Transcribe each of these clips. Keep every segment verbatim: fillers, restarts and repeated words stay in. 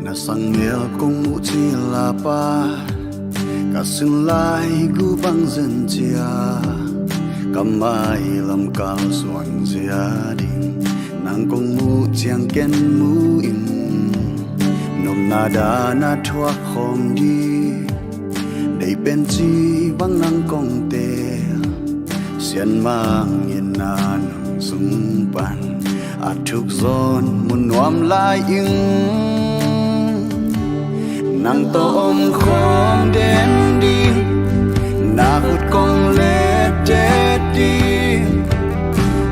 Na sangmel kong muh cilapa, ka sun lai gu bang zen cia, ka mailam kal suang zia ding, nang kong muh ciang ken mu in, nopna dan a thuak khawm ding, deih pen ci bang nang kong teel, Sianmang in a nang sung pan a thuk zawn mu nuam lai ing. Nang tawh om khawm den ding, na khut kong let det ding,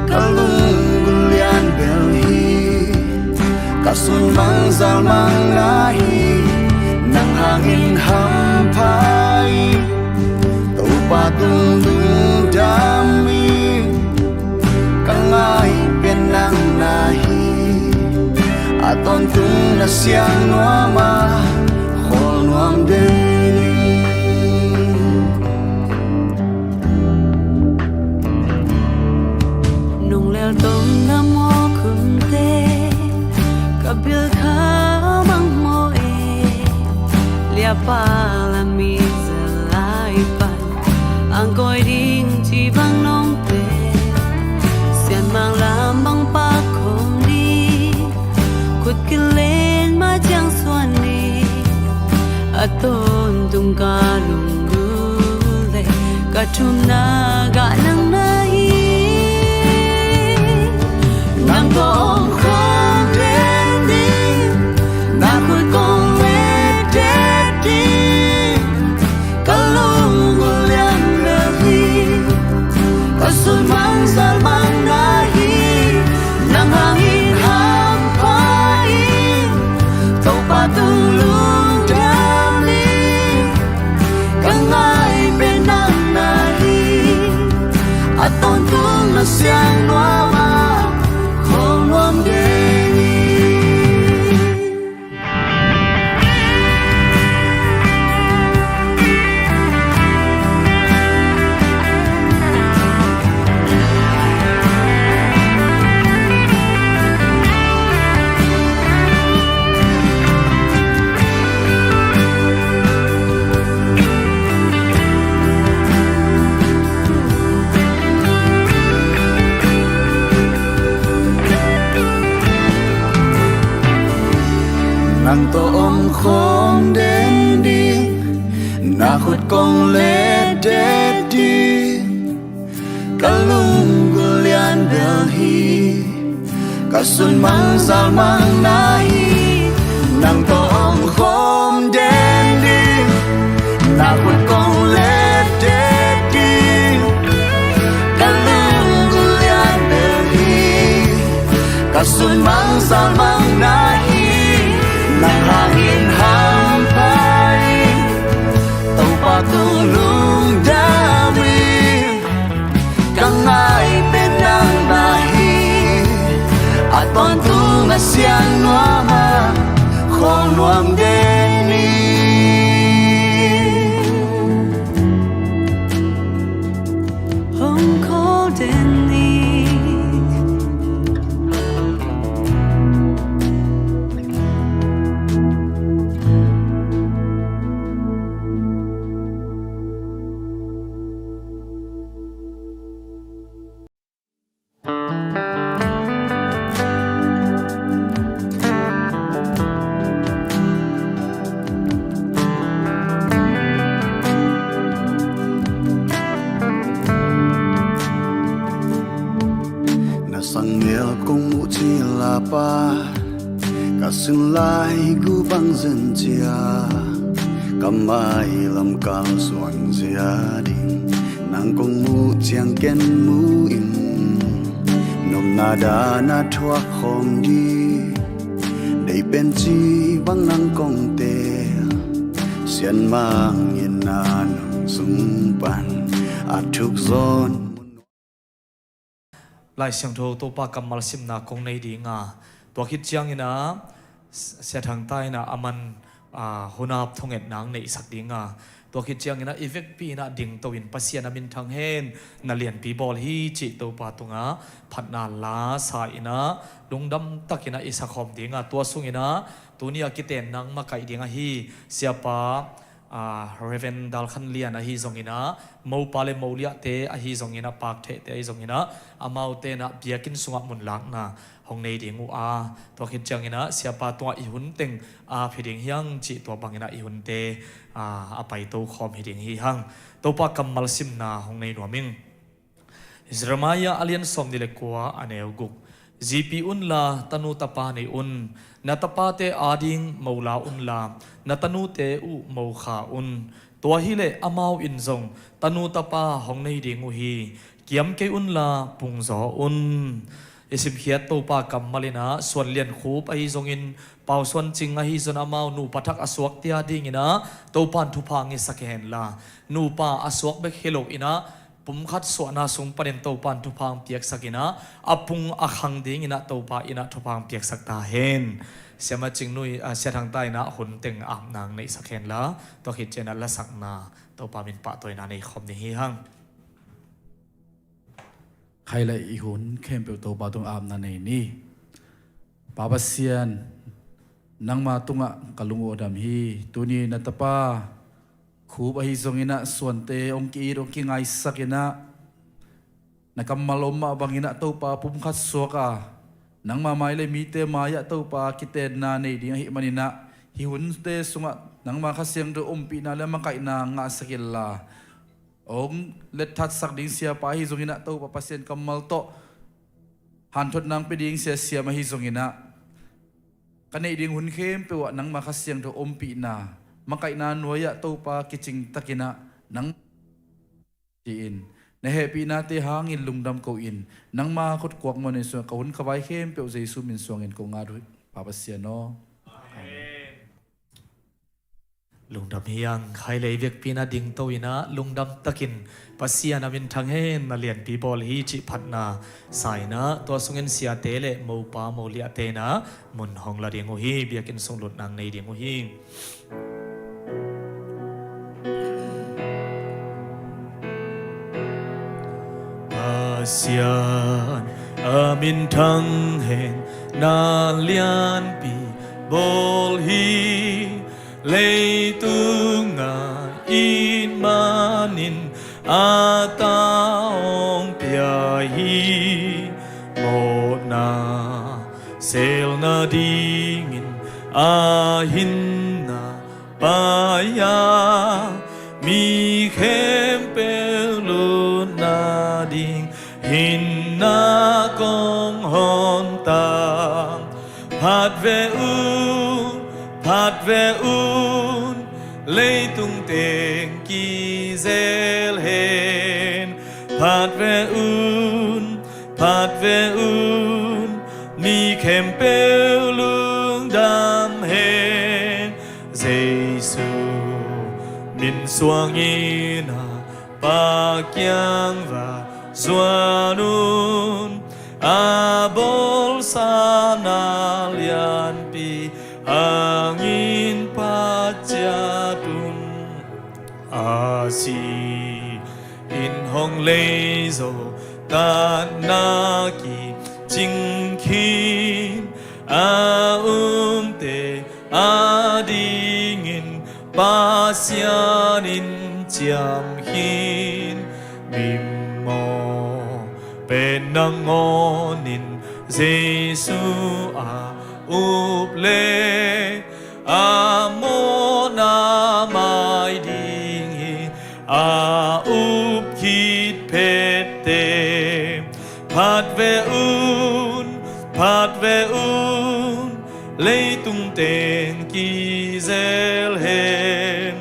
ka lunggulh lian bel hi, ka sun mang zal mang na hi, nang hangin hampha ing. Topa tung lungdam ing, ka ngai pen nang na hi, a tawntung na siang nuam a, khawl nuam den ing. Nung lel tong na mawk hun teh, ka bil kha mang mawk e, liapa la mi zalai pan, ang koi ding ci bang nong teel, Sianmang lam bang pak khawm ding, khut kilen ma ciang suan ding, a tawntung ka lunggulh leh, ka thumna gah nang na hi. Nang tawh om khawm den ding, na khut kong let det ding, ka lunggulh lian na hi, ka sun mang zal mang na hi, nang hangin hampha ing. Topa tung lungdam ing, ka ngai pen nang na hi, a tawntung na siang nuam a, khawl nuam den ing. Nang tawh om khawm den ding, na khut kong let det ding, ka lunggulh lian bel hi, ka sun mang zal mang na hi. Nang tawh om khawm den ding, na khut kong let det ding, ka lunggulh lian bel hi, ka sun mang zal mang na hi. Nang hangin hampha ing, Topa tung lungdam ing, ka ngai pen nang na hi, a tawntung na siang nuam a, khawl nuam den ing. Hong khawl den ing. Na sangmel kong muh cilapa, ka sun lai gu bang zen cia, ka mailam kal suang zia ding, nang kong muh ciang ken mu in, nopna dan a thuak khawm ding, deih pen ci bang nang kong teel, Sianmang in a nang sung pan a thuk zawn. Lai Siangtho Topa kammal simna kong nei ding a, tua khit ciangin a, Sia Thang Ta in a, aman, a, hunap thungetna ang neihsak ding a, tua khit ciangin a, i vekpi in a dingto in Pasian a minthang hen, na lianpi bawl hi cih Topa tungah phatna la sa in a, lungdam takin a i sakhawm ding a, tua sungin a, Tuni a kiten nang makaih ding ahi Siapa, aa, Reverend Dal Khan Lian ahi zongin ah, mopa le moliahte ahi zongin ah, pakthehte ahi zongin ah, amaute in ah biakinn sungah munlakna hong nei ding uh a, tua khit ciangin ah Siapa tungah i hun teng ap hi ding hi hang cih, tua bangin ah i hunte, aa, a paito khawm hi ding hi hang. Topa kammal simna hong nei nuam ing. Jeremiah a lian sawmnih le kua, a neu guk. Zipi unla tanu tapa nei un. Na tapate ading mola unla, na tanute uh mokha un. Tua hileh amau in zong tanu tapa hong nei ding uh hi. Kiam kei unla pungzaw un. I simkhiat Topa kammal in ah, Suan Lian Khup ahi zongin, Pau Suan Cing ahi zongin, amau nupa thak a suakte adingin ah Topa in thupha ngetsak henla, nupa a suak bek hi loin ah, pumkhat suahna sung panin Topa in thupha hong piaksak in ah, a pung a khang dingin ah Topa in ah thupha hong piaksak ta hen. Siama Cing Nu, ah, Sia Thang Ta in ah hun teng apna hong neihsak henla, tua khit ciangin ah lasakna Topa min pahtawina nei khawm ding hi hang. Khai le i hun khempeuh Topa tung apna nei ni. Pa Pasian, nangma tungah ka lung uh a dam hi. Tuni na tapa Khup ahi zongin ah, Suante hong ki-it, hong kingaisak in ah, na kammal om mah bangin ah Topa pumkhat suak a, nangma mai le mite mai-ah Topa kitenna nei ding ahih manin ah, hih hunte sungah nangma Kha Siangtho ompihna le makaihna ngahsak inla, hong letthatsak ding Siapa ahi zongin ah, Topa Pasian kammal tawh hanthotna hong pia ding Sia Siam ahi zongin ah, ka neih ding hun khempeuh ah nangma Kha Siangtho ompihna, makaihna nuai-ah Topa kicing takin ah, nang ci-in, na hehpihnate hangin lungdam ko-in, nangma khut kuakmuan in sungah ka hun ka vai khempeuh Jesu min suangin kong ngat uh hi, Pa Pasian aw. Amen. Lungdam hi hang. Khai le i vekpi-in ah dingto in ah, lungdam takin, Pasian a min thang hen, na lianpi bawl hi cih phatna sa in ah, tua sungin siate le mopa moliahte in ah mun hong la ding uh hi. Biakinn sung lutna hong nei ding uh hi. Pasian a min thang hen, na lianpi bawl hi. Leitungah it manin a ta hong pia hi. Mawhna sel nadingin a hinna pai-a, mi khempeuh lut nading hinna kong hon ta. Phat ve un, phat ve un, leitung teng kizel hen. Phat ve un, phat ve un, mi khempeuh lungdam hen. Jesu min suangin a Pa kiang va zuan un, a bawlsa na lianpi hangin phat ciat un. A si in hong lei zo, tatna kicing khin, a umte adingin Pasian in ciam khin. Mimaw pen nangawnin Jesu a up leh, a mawhna mai ding hi, a up khit phette. Phat ve un, phat ve un, leitung teng kizel hen.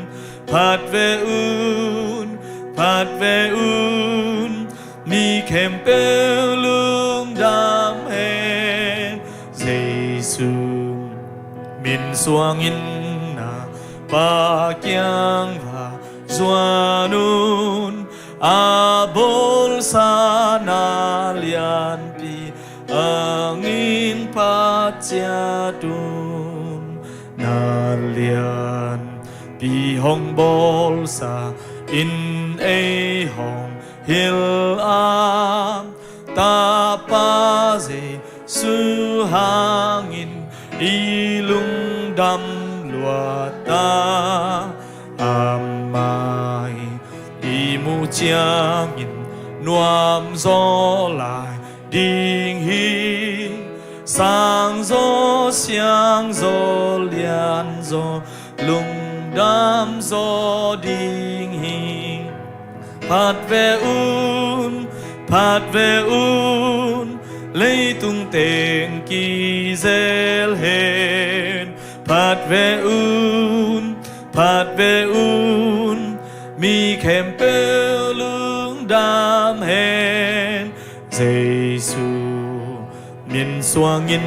Phat ve un, phat ve un, mi khempeuh lungdam hen. Jesu min suangin a Pa kiang va zuan un, a bawlsa na lianpi hangin phat ciat un. Na lianpi hong bawlsa in ei hong hil a, Tapa Jesu hangin i lung Tua ta amah i muh ciangin nuamzaw lai ding hi. Sangzaw siangzaw lianzaw lungdamzaw ding hi. Phat ve un, phat ve un, leitung teng kizel hen. Phat ve un, phat ve un, mi khempeuh lungdam hen. Jesu min suangin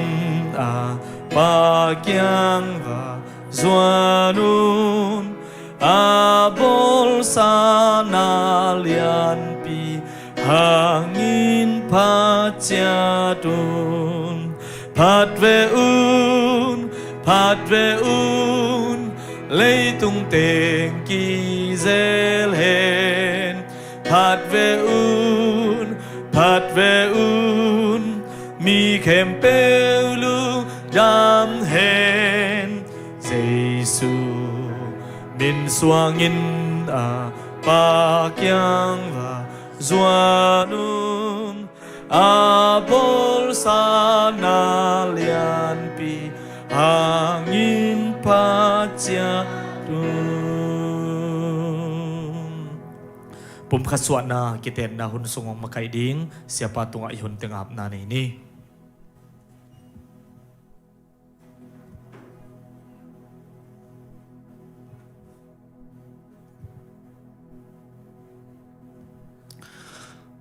a Pa kiang va zuan un. A bawlsa na lianpi hangin phat ciat un. Phat ve un, phat ve un, leitung teng kizel hen. Phat ve un, phat ve un, mi khempeuh lungdam hen. Jesu min suangin a Pa kiang va zuan un. A bawlsa na lianpi hangin phat ciat un. Pumkhat suahna kitenna hun sung hong makaih ding Siapa tungah i hun teng apna nei ni.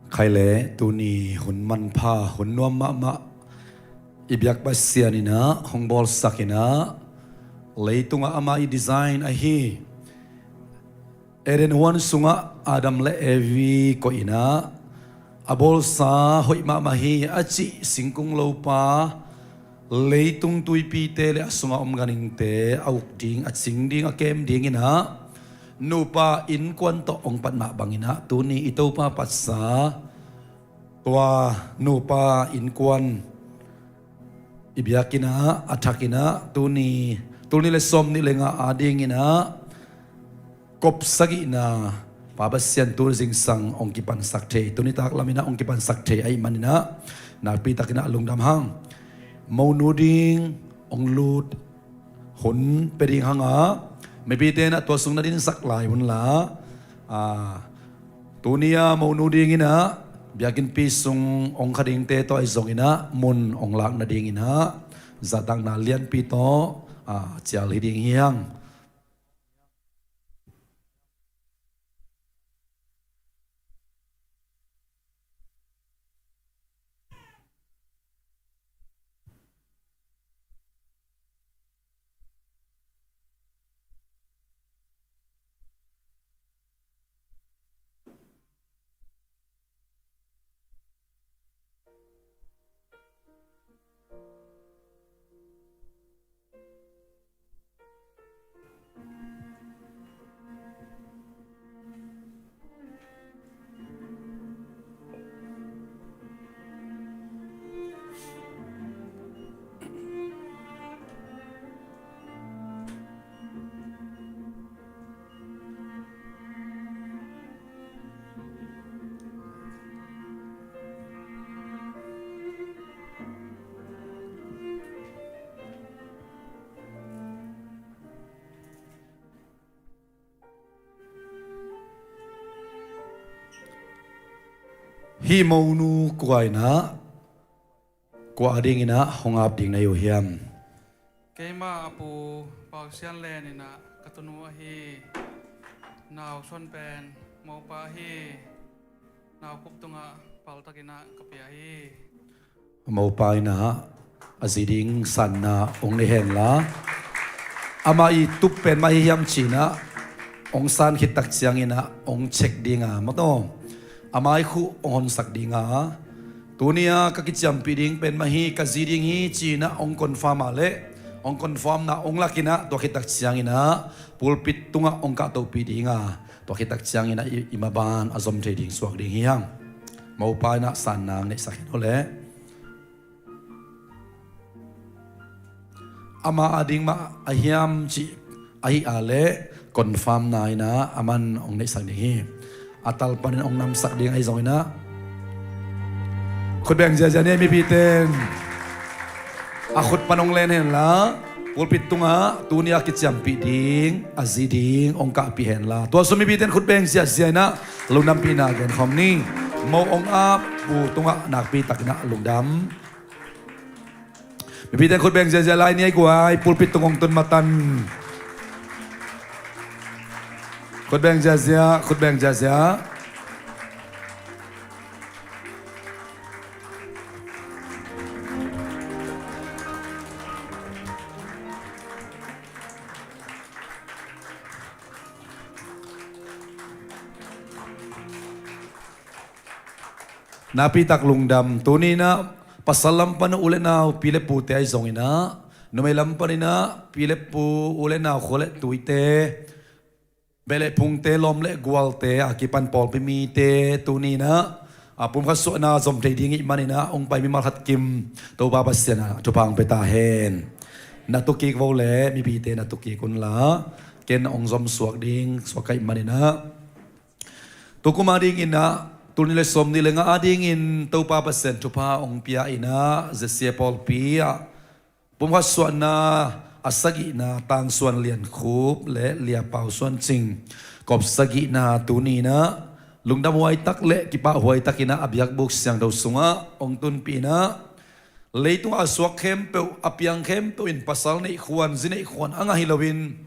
Khai le tuni hun manpha, hun nuam mahmah, i biak Pasian in ah hong bawlsak in ah, leitungah amah i design ahi Eden huan sungah Adam le Evi koih in ah, a bawlsa hoih mahmah hi a cih singkung lopa, leitung tuipite le a sungah om ganhingte a uk ding, a cing ding, a kem ding in ah, nupa innkuan tawh hong pat mah bang in ah, tuni i Topa patsa, tua nupa innkuan i biakinn ah, a thak in ah, tuni, tul nih le sawm nih le nga ading in ah, kop sagihna Pa Pasian tuni zingsang hong kipansak thei, tuni tak lam in ah hong kipansak thei ahih man in ah, nakpi tak in ah lungdam hang. Monu ding hong lut hun pia ding hang a, mipite in ah tua sung na dinsak lai un la, a, tuni a monu ding in ah biakinnpi sung hong kha dingte tawh ahi zong in ah mun hong lak nading in ah zahtakna lianpi tawh, a, cial hi ding hi hang. Hih monu kua in ah, kua ading in ah hong ap ding na hi uh hiam? Keimah a pu Pau Sian Len in ah ka tunu ahi, nau suan pen mopa ahi, nau kup tungah paltak in ah ka pia hi. Mopa in ah a zi ding sanna hong nei hen la, amah i tup pen mah hi hiam ci in ah hong san khit tak ciangin ah hong check ding a, maw taw, amah i khuh hong honsak ding a, tuni a ka kiciampih ding pen mah hi, ka zi ding hi ci in ah hong confirm a leh, hong confirm na hong lak in ah tua khit tak ciangin ah pulpit tungah hong kahtohpih ding a, tua khit tak ciangin ah i, i maban a zom thei ding suak ding hi hang. Mopa in ah sanna hong neihsak hen aw leh. Amah ading mah a hiam cih Ahi a leh confirm na in ah aman hong neihsak ding hi. A tal panin hong namsak ding ahi zongin ah khut beng ziazia ni ei mipite in a khut pan hong len henla, pulpit tungah tuni a kiciampih ding a zi ding hong kahpih henla, tua sung mipite in khut beng ziazia in ah lungdampihna genkhawm ni. Mo hong ap, pu tungah nakpi takin ah lungdam. Mipite in khut beng ziazia lai ni ei guai, pulpit tung hong tun matan. Khut beng ziazia, khut beng ziazia. Nakpi tak lungdam. Tuni in ah pasal lam pan u le nau, pi le pute ahi zongin ah, numei lam panin ah pi le pu, u le nau, khua le tuite, beh le phungte, lawm le gualte, a kipan pawlpi mite, tuni in ah a pumkhat suahna zom thei ding ih manin ah hong pai mimal khat kim Topa Pasian ah thupha hong pia ta hen. Na tukik vo le mipite na tukik unla, ken hong zom suak ding suak ka ih manin ah, tukum adingin ah, tul nih le sawmnih le nga adingin Topa Pasian thupha hong pia in ah, Z C A pawlpi ah pumkhat suahna a sagihna, Tangsuan Lian Khup le Lia Pau Suan Cing kop sagihna tuni in ah lungdam huai tak le kipah huai takin ah a biakbuk siangtho sungah hong tunpih in ah, leitungah a suak khempeuh, a piang khempeuh in pasal neih khuan, zi neih khuan a ngah hi loin,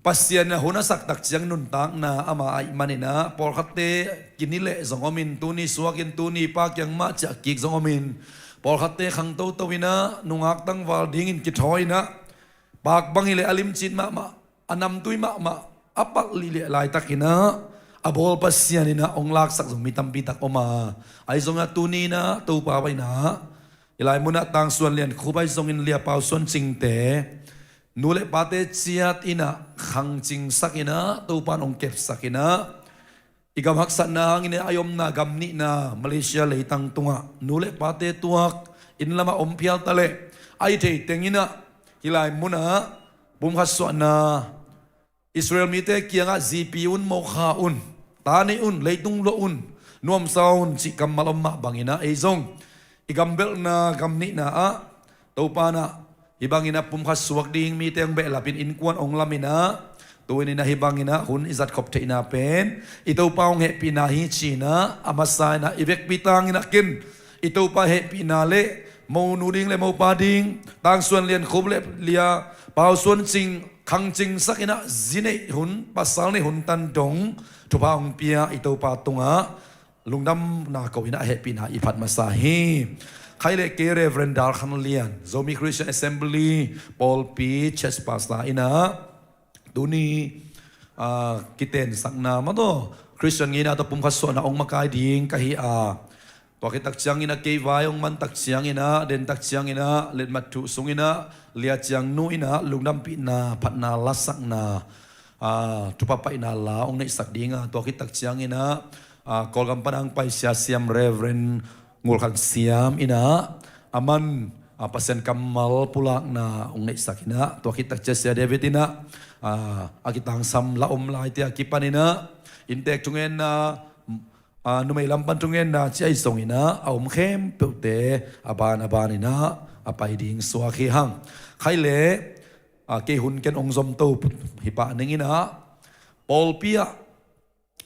Pasian in a hun a sak tak ciang nuntakna ama ahih manin ah, pawlkhatte kini leh zong om in, tuni suak in, tuni Pa kiang mah ciah kik zong om in, pawlkhatte khangtoto in ah, nungak tangval dingin kithawi in ah, pak bang hi leh a limcin mahmah, a namtui mahmah, a palh lihleh laitak in ah a bawl Pasian in ah hong laksak zong mi tampi tak om a, ahi zongin ah tuni in ah Topa bang in ah, hih lai munah Tangsuan Lian Khup ahi zongin Lia Pau Suan Cingte nu le pate ciat in ah khangcingsak in ah, Topa in hong kepsak in ah, i gam haksatna hangin ah a i omna gam nihna Malaysia leitang tungah nu le pate tuak, inn lamah om phial ta leh, a i thei teng in ah hih lai munah pumkhat suahna, Israel mite kiangah zipi un, mokha un, ta nei un, leitung luah un, nuamsa un cih kammal om mah bangin ah ei zong i gambelhna gam nihna ah Topa in ah hih bangin ah pumkhat suak ding mite hong behlap in, innkuan hong lam in ah, tu-in in ah hih bangin ah hun i zat khop theihna pen i Topa hong hehpihna hi ci-in ah, a masa in ah i vekpi tangin ah ken i Topa hehpihna le monu ding le mopa ding Tangsuan Lian Khup le Lia Pau Suan Cing khangcingsak in ah, zi neih hun, pasal neih hun tan dong thupha hong pia i Topa tungah lungdamna ko in ah hehpihna i phat masa hi. Khai leh kei Reverend Dal Khan Lian, Zomi Christian Assembly pawlpi church pastor in ah tuni, ah, kitensakna mah tawh, Christian ngeina tawh pumkhat suahna hong makai ding ka hi a, tua khit tak ciangin ah kei vai hong man tak ciangin ah, den tak ciangin ah, letmat thuh sungin ah, Lia Ciang nu in ah lungdampihna, phatna, lasakna, ah, thupha paihna la hong neihsak ding a, tua khit tak ciangin ah, ah, Kawlgam pan hong pai Sia Siam, Reverend Ngul Khan Siam in ah, aman, ah, Pasian kammal pulakna hong neihsak in ah, tua khit tak ciang Sia David in ah, ah, a kitangsam la om laite a kipan in ah, inntek thungetna, ah, numei lam pan thungetna ci ahi zongin ah, a om khempeuhte a ban a ban in ah a pai ding suak hi hang. Khai leh, ah, kei hun ken hong zomto hi pah ning in ah, pawlpi ah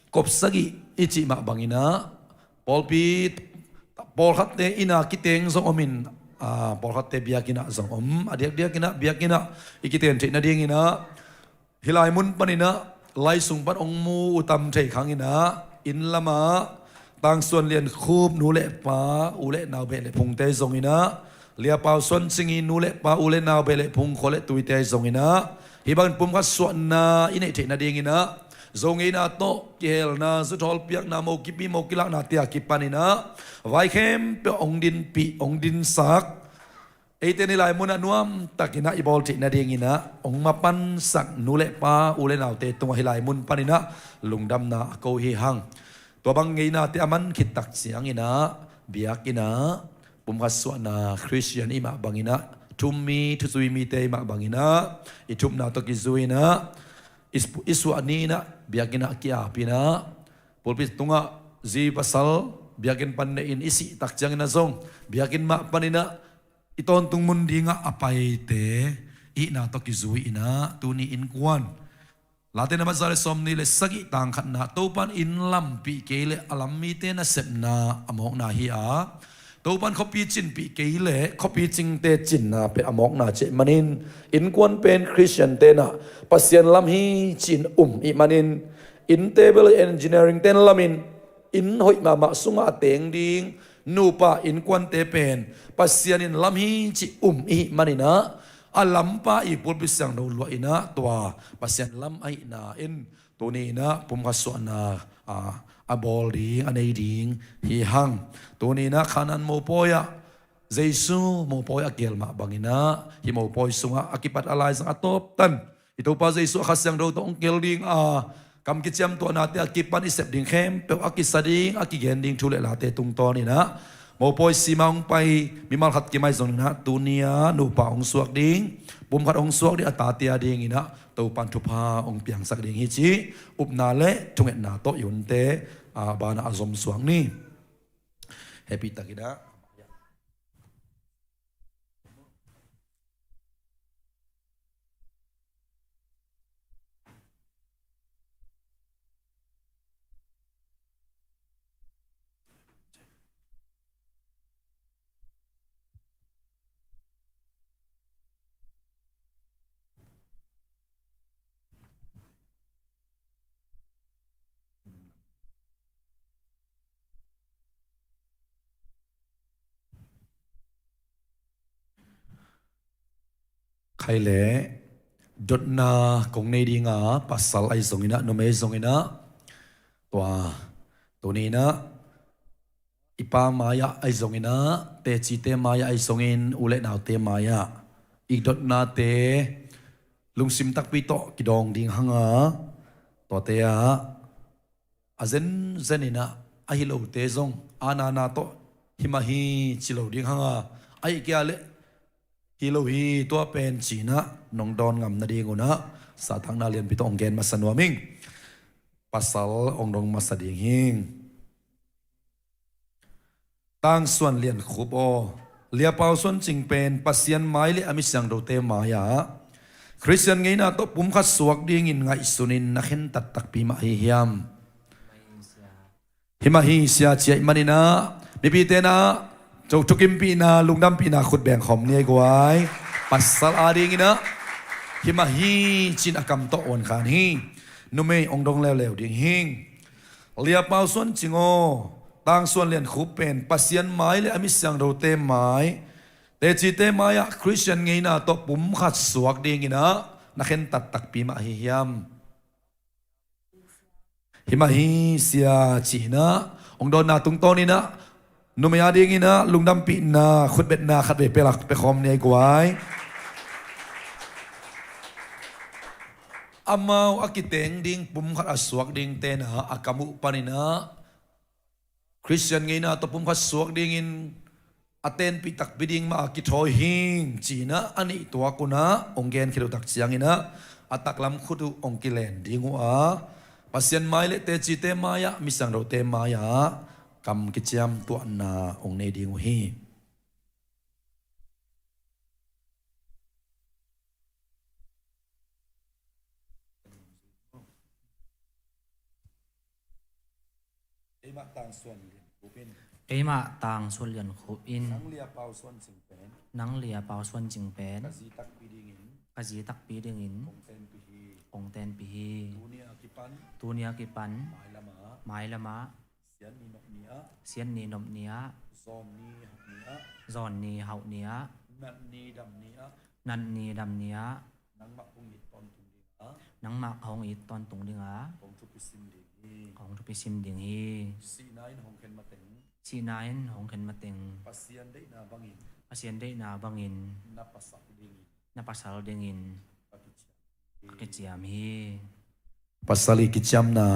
kop sagih i cih mah bangin ah, pawlpi, pawlkhatte inn ah kiteng zong om in, ah, pawlkhatte biakinn ah zong om, a diakdiak in ah biakinn ah i kiten theih nadingin ah, hih lai mun panin ah, lai sung pan hong mu uh tam thei khang in ah, inn lamah Tangsuan Lian Khup nu le pa, u le nau, beh le phungte zongin ah, Lia Pau Suan Cing i nu le pa, u le nau, beh le phung, khua le tuite zongin ah, hih bangin pumkhat suahna i neih theih nadingin ah, Zo ngeina tawh kihelna, zuthawl piakna, mo kipi mo kilaknate a kipan in ah, vai khempeuh hong dinpih, hong dinsak, eite in hih lai munah nuamtakin ah i bawl theih nadingin ah hong mapansak nu le pa, u le naute tungah hih lai mun panin ah lungdamna a ko hi hang. Tua bang ngeinate a man khit tak ciangin ah, biakinn ah pumkhat suahna Christian i mah bangin ah thum mi, thuzui mite i mah bangin ah, i thupna tawh kizui-in ah, i, i suah ni-in ah, biakinn ah ki-ap-in ah, pulpit tungah zi pasal biakinn pan neih-in i sih tak ciangin ah zong, biakinn mah panin ah, i tawntung mun dingah a paite, i hihna tawh kizui-in ah, tuni innkuan Late number za le sawmnih le sagih, tang khatna, Topa'n inn lampih kei leh a lam mite nasepna a mawkna hi a, Topa'n khuapi cinpih kei leh khuapi cingte cinna pen a mawkna ci ahih manin, innkuan pen Khristian te'n ah Pasian lam hi ci-in um ahih manin, innte bel engineering te'n lamin, inn hoih mahmah sungah a teng ding nupa innkuante pen Pasian in lam hi ci um i hih manin ah, a lampa i pulpit siangtho luah-in ah tua Pasian lam ahihna in tuni-in ah pumkhat suahna, a, a bawl ding, a nei ding hi hang. Tuni-in ah Kanaan mopawi ah, Jesu mopawi a kial mah bangin ah, hih mopawi sungah a kipat a laizang a tawptan i Topa Jesu a Kha Siangtho tawh hong kial ding a, kam kiciamtuahnate a kipan i sep ding khempeuh a kisa ding, a kigen ding thu le late tungtawnin ah, mopawi sima hong pai mimal khat kim ahi zongin ah, tuni-a nupa hong suak ding, pumkhat hong suak ding a tate a dingin ah Topa'n thupha hong piangsak ding hi ci-in upna le thungetna tawh i hunte, a, banah a zom suak ni. Happy takin ah. Khai le dotna kong nei ding a, pasal ahi zongin ah, numei zongin ah, tua, tuni-in ah, i pa mai-ah ahi zongin ah, tecite mai-ah ahi zongin, u le naute mai-ah i dotnate lungsim takpi tawh kidawng ding hang a, tuate ah a zenzenin ah, a hi lote zong a nana tawh hi mah hi ci lo ding hang a, ahih kei leh hi lo hi, tua pen ci-in ah nong dawn ngam nadingun ah, sahtakna lianpi tawh hong gen masa nuam ing. Pasal hong dong masa ding hing. Tangsuan Lian Khup aw, Liapau Suan Cing pen Pasian mai le a mi siangthote mai-ah Khristian ngeina tawh pumkhat suak dingin ngaihsunin na khentat takpi mah hi hiam? Hi mah hi sia ci ahih manin ah, mipite na, thu, thukimpihna, lungdampihna khut beng khawm ni ei guai. Pasal a dingin ah, hi mah hi ci-in a kam tawh uan khan hi. Numei hong dong leuleu ding hing. Liapau Suan Cing aw, Tangsuan Lian Khup pen Pasian mai le a mi siangthote mai, tecite mai-ah Khristian ngeina tawh pumkhat suak dingin ah na khentat takpi mah hi hiam? Hi mah hi sia ci-in ah, hong dawnna tungtawnin ah, numei a dingin ah lungdampihna khutbetna khatvei pia lak, pia khawm ni ei guai. Amau a kiteng ding pumkhat a suak dingte na a kam uh panin ah, Khristian ngeina tawh pumkhat suak dingin a tenpih takpi ding mah a kithawi hing ci-in ah, a nih tuak un ah hong genkhia lo tak ciangin ah, a taklam khut uh hong kilen ding uh a, Pasian mai le tecite mai-ah, mi siangthote mai-ah kam kiciamtuahna hong nei ding uh hi. Keimah Tangsuan Lian Khup in. Keimah Tangsuan Lian Khup in. Nang Liapau Suan Cing pen. Nang Liapau Suan Cing pen. Ka zi takpi dingin. Ka zi takpi dingin. Kong tenpih hi. Kong tenpih hi. Tuni a kipan. Tuni a kipan. Mailamah. Mailamah. Sian ni nop ni ah. Sian ni nop ni ah. Zawn ni hauh ni ah. Zawn ni hauh ni ah. Nat ni dam ni ah. Nat ni dam ni ah. Nangmah kong it tawntung ding a. Nangmah kong it tawntung ding a. Kong thupi sim ding hi. Kong thupi sim ding hi. Sihna in hong khen mateng. Sihna in hong khen mateng. Pasian deihna bangin. Pasian deihna bangin. Na pasal dingin. Na pasal dingin. Ka kiciam hi. Ka kiciam hi. Pasal i kiciamna,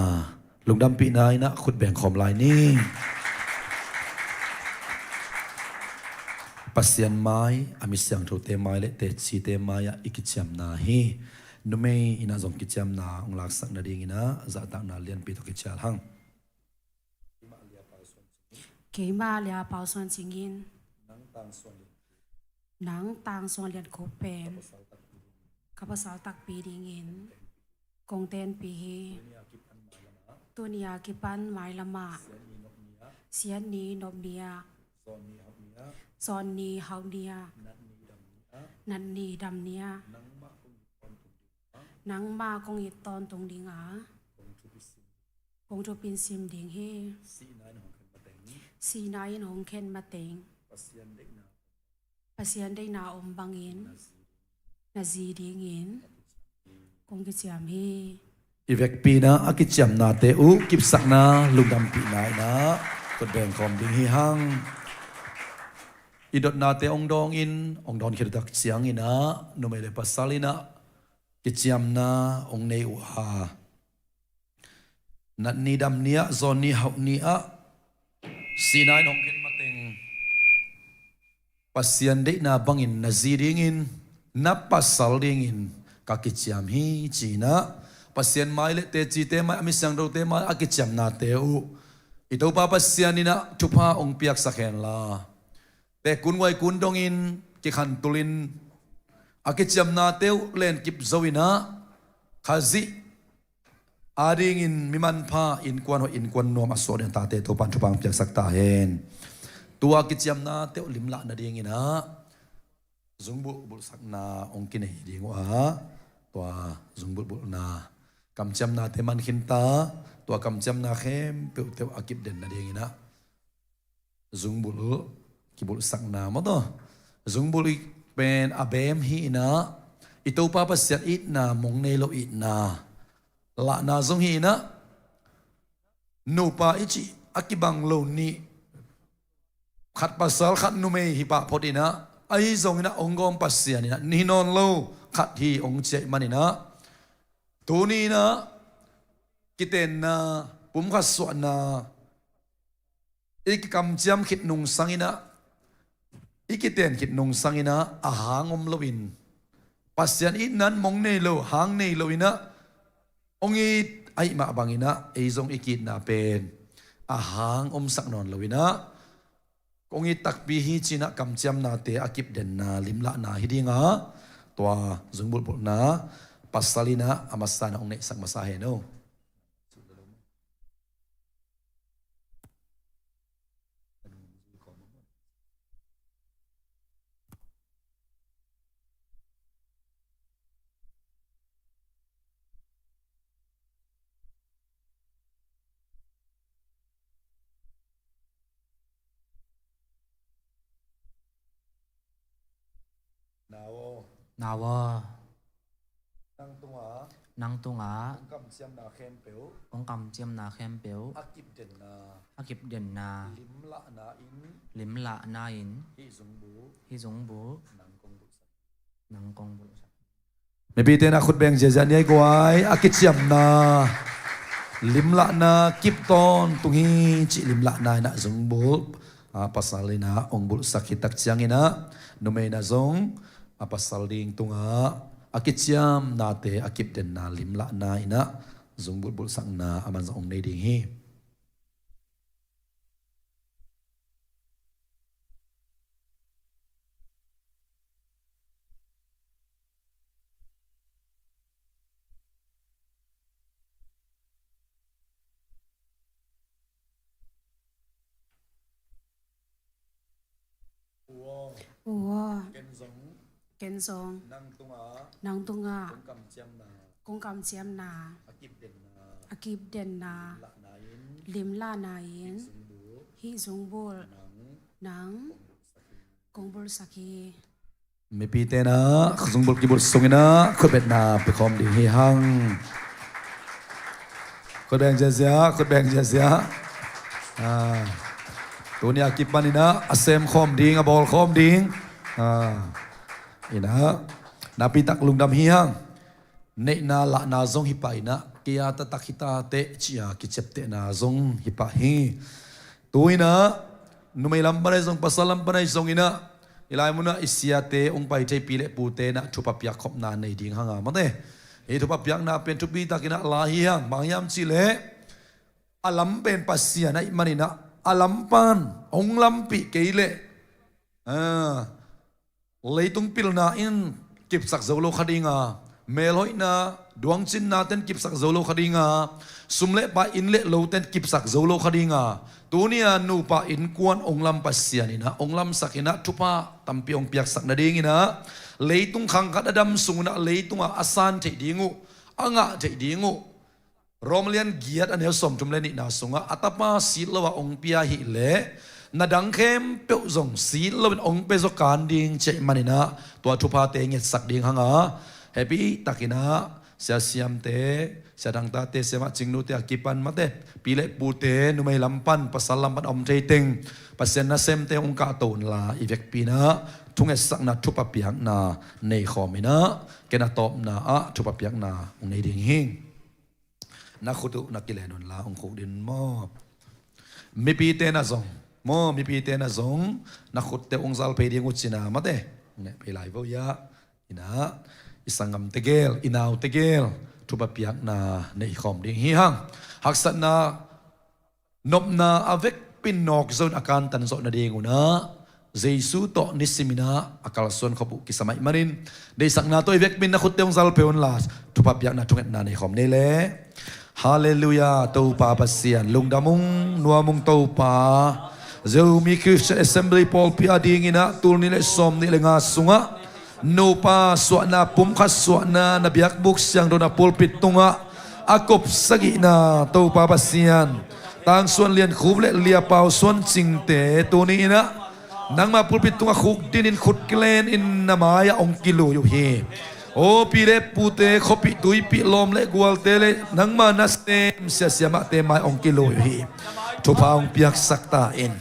lungdampihna in ah khut beng khawm lai ni. Pasian mai, a mi siangthote mai le tecite mai-ah i kiciamna hi. Numei in ah zong kiciamna hong laksak nadingin ah zahtakna lianpi tawh kicial hang. Keimah Lia Pau Suan Cing in nang Tang Suan Lian Khup pen ka pasal takpi dingin kong tenpih hi. Tuni a kipan mailamah Sian ni nop ni-ah Zawn ni hauh ni-ah nat ni dam ni-ah nangmah kong it tawntung ding a, kong thupin sim ding hi. Sihna in hong khen mateng Pasian deihna om bangin na zi dingin kong kiciam hi. I vekpi in ah a kiciamnate uh kipsakna lungdampihna in ah khut beng khawm ding hi hang. I dotnate hong dawngin hong dawn khit tak ciangin ah numei le pasal in ah kiciamna hong nei uh a, nat ni dam ni-ah zawn ni hauh ni-ah sihna in hong khen mateng Pasian deihna bangin na zi dingin na pasal dingin ka kiciam hi ci-in ah Pasian mai le tecite mai, a mi siangthote mai a kiciamnate uh i Topa Pasian in ah thupha hong piaksak henla, tekun guaikun dongin kikhantulin a kiciamnate uh lenkip zo in ah Khazih adingin mi manpha, innkuan hoih innkuan nuam a suak ding a tate Topa'n thupha hong piaksak ta hen. Tua kiciamnate uh limlah nadingin ah zungbulh bulhsakna hong kinei ding uh a, tua zungbulh bulhna kamciamnate man khin ta. Tua kamciamna khempeuhte uh a kipden nadingin ah zungbulh kibulhsakna maw taw. Zungbulh pen a beem hi in ah i Topa Pasian itna mong nei lo itna lahna zong hi in ah nupa i cih a kibang lo nih, khat pasal khat numei hi pah phot in ah, ahi zongin ah hong gawm Pasian in ah ni hi nawn lo khat hi hong ci ahih manin ah tuni in ah kitenna, pumkhat suahna i kikamciam khit nungsang in ah, i kiten khit nungsang in ah a hang om loin, Pasian itna in mong nei lo, hang nei lo in ah hong it ahih mah bangin ah ei zong i ki-itna pen a hang omsak nawn lo in ah hong it takpi hi ci-in ah kamciamnate a kipdenna limlahna hi ding a, tua zungbulh bulhna pasal in ah a masa in ah hong neihsak masa hen aw. Nau aw. Nau aw. Nang tungah. Nang tungah. Kong kamciamna khempeuh. Kong kamciamna khempeuh. A kipdenna. A kipdenna. Limlahna in. Limlahna in. Hih zungbulh. Hih zungbulh. Nang kong bulhsak. Nang kong bulhsak. Mipite na khut beng ziazia ni ei guai, a kiciamna limlahna kip tawntung hi cih limlahna in ah zungbulh, a, pasal in ah hong bulhsak khit tak ciangin ah numei in ah zong a pasal ding tungah a kiciamnate a kipdenna limlahna in ah zungbulh bulhsakna a man zong hong nei ding hi. Ua. Ua. Ken zong. Ken zong. Nang tungah. Nang tungah. Kong kamciamna. Kong kamciamna. A kipdenna. A kipdenna. Limlahna in. Limlahna in. Hih zungbulh. Hih zungbulh. Nang. Nang. Kong bulhsak hi. Kong bulhsak hi. Mipite na zungbulh kibulh sungin ah khutbetna pia khawm ding hi hang. Khutbeng ziazia, khutbeng ziazia. Ah. Tuni a kipan in ah a sem khawm ding, a bawl khawm ding. Ah. In ah napi tak lungdam hi hang. Neihna lahna zong hi pah in ah, kei a taktak hi ta teh ci-a kiciaptehna zong hi pah hi. Tu in ah numei lam pan ahi zong, pasal lam pan ahi zongin ah Hih lai munah i siate hong pai thei pi le pute inah thupha piakkhopna nei ding hanga mate. Hih thupha piakna pen thupi takinah la hi hang, bang hiam cihleh a lam pen Pasian ahih maninah a lam pan hong lampih kei leh, ah, leitung pilna in kipsak zo lo kha dinga, melhoihna, duangcinna ten kipsak zo lo kha dinga, sum le pai, inn le lo ten kipsak zo lo kha dinga, tunia nupa innkuan hong lam Pasian inah hong lamsak inah thupha tampi hong piaksak nadinginah, leitung khangkhat a dam sunginah leitungah a san theih ding uh, a ngah theih ding uh, Rom lian giat a neu sawmthum le nihna sungah a tapa sit lo-ah hong pia hileh na dang khempeuh zong sit loin hong pia zaw kan ding ci ahih maninah tua thuphate ngetsak ding hanga, hehpih takinah sia Siamte, sia Dangtate, sia Mah Cingnute a kipan mate, pi le pute, numei lam pan, pasal lam pan a om thei teng Pasian nasemte hong kahto unla, i vekpi inah thungetsakna thupha piakna nei khawm inah, ken a tawpna ah thupha piakna hong nei ding hi. Na khut uh na kilen unla hong khuk din maw? Mipite na zong, maw, mipite na zong na khutte hong zal phei ding uh cina mate, hong neh phei lai vo ia. Inah i sanggam tegel, i nau tegel thupha piakna nei khawm ding hi hang. Haksatna, nopna a vekpin nawk zo in a kantan zawh nadingunah Jesu tawh nisiminah a kalsuan khop uh kisam ahih manin, deihsakna tawh i vekpin na khutte hong zal phei unla, thupha piakna thungetna nei khawm ni le. Halleluiah. Topa Pasian, lungdam ung, nuam ung Topa. Zomi Christian Assembly pawlpi a dinginah tul nih le sawm nih le nga sungah nupa suahna, pumkhat suahna, na biakbuk siangtho, na pulpit tungah a kop sagihna Topa Pasian, Tangsuan Lian Khup le Lia Pau Suan Cingte tuni inah nangma pulpit tungah khuk dinin khut kilenin na mai-ah hong kilui uh hi. Aw pi le pute, khuapih tuipih, lawm le gualte le nangma nasem sia sia Mahte mai-ah hong kilui uh hi. Thupha hong piaksak ta in.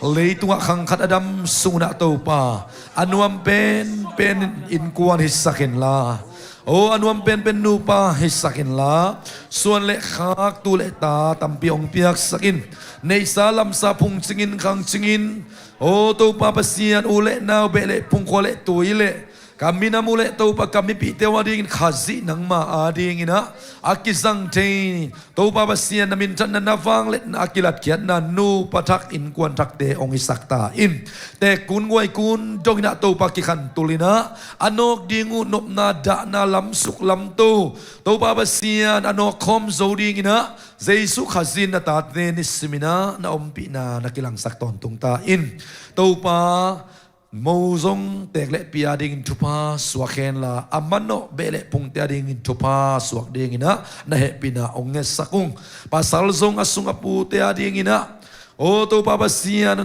Leitungah khangkhat a dam sunah Topa, a nuam penpen innkuan hisak inla, aw a nuam penpen nupa hisak inla, suan le khak, tu le ta tampi hong piaksak in. Neihsa lamsa phungcingin khangcingin, aw Topa Pasian, u le nau, beh le phung, khua le tui le ka minam uh le Topa ka mipihte uh adingin Khazih nangma adinginah a kizang thei, Topa Pasian, na minthanna, na vangliatna, a kilatkhiatna nupa thak, innkuan thakte hong hisak ta in. Tekkun guaikun donginah Topa kikhantul inah a nawk ding uh nopna, dahna, lamsuk lamto, Topa Pasian, a nawk khawm zo dinginah Jesu Khazih in na tate nisiminah na ompihna na kilangsak tawntung ta in. Topa, mo zong teek le pi adingin thupha suak henla, a manawh beh le phungte adingin thupha suak dinginah na hehpihna hong ngetsak ung. Pasal zong a sung a pute adinginah, aw Topa Pasian,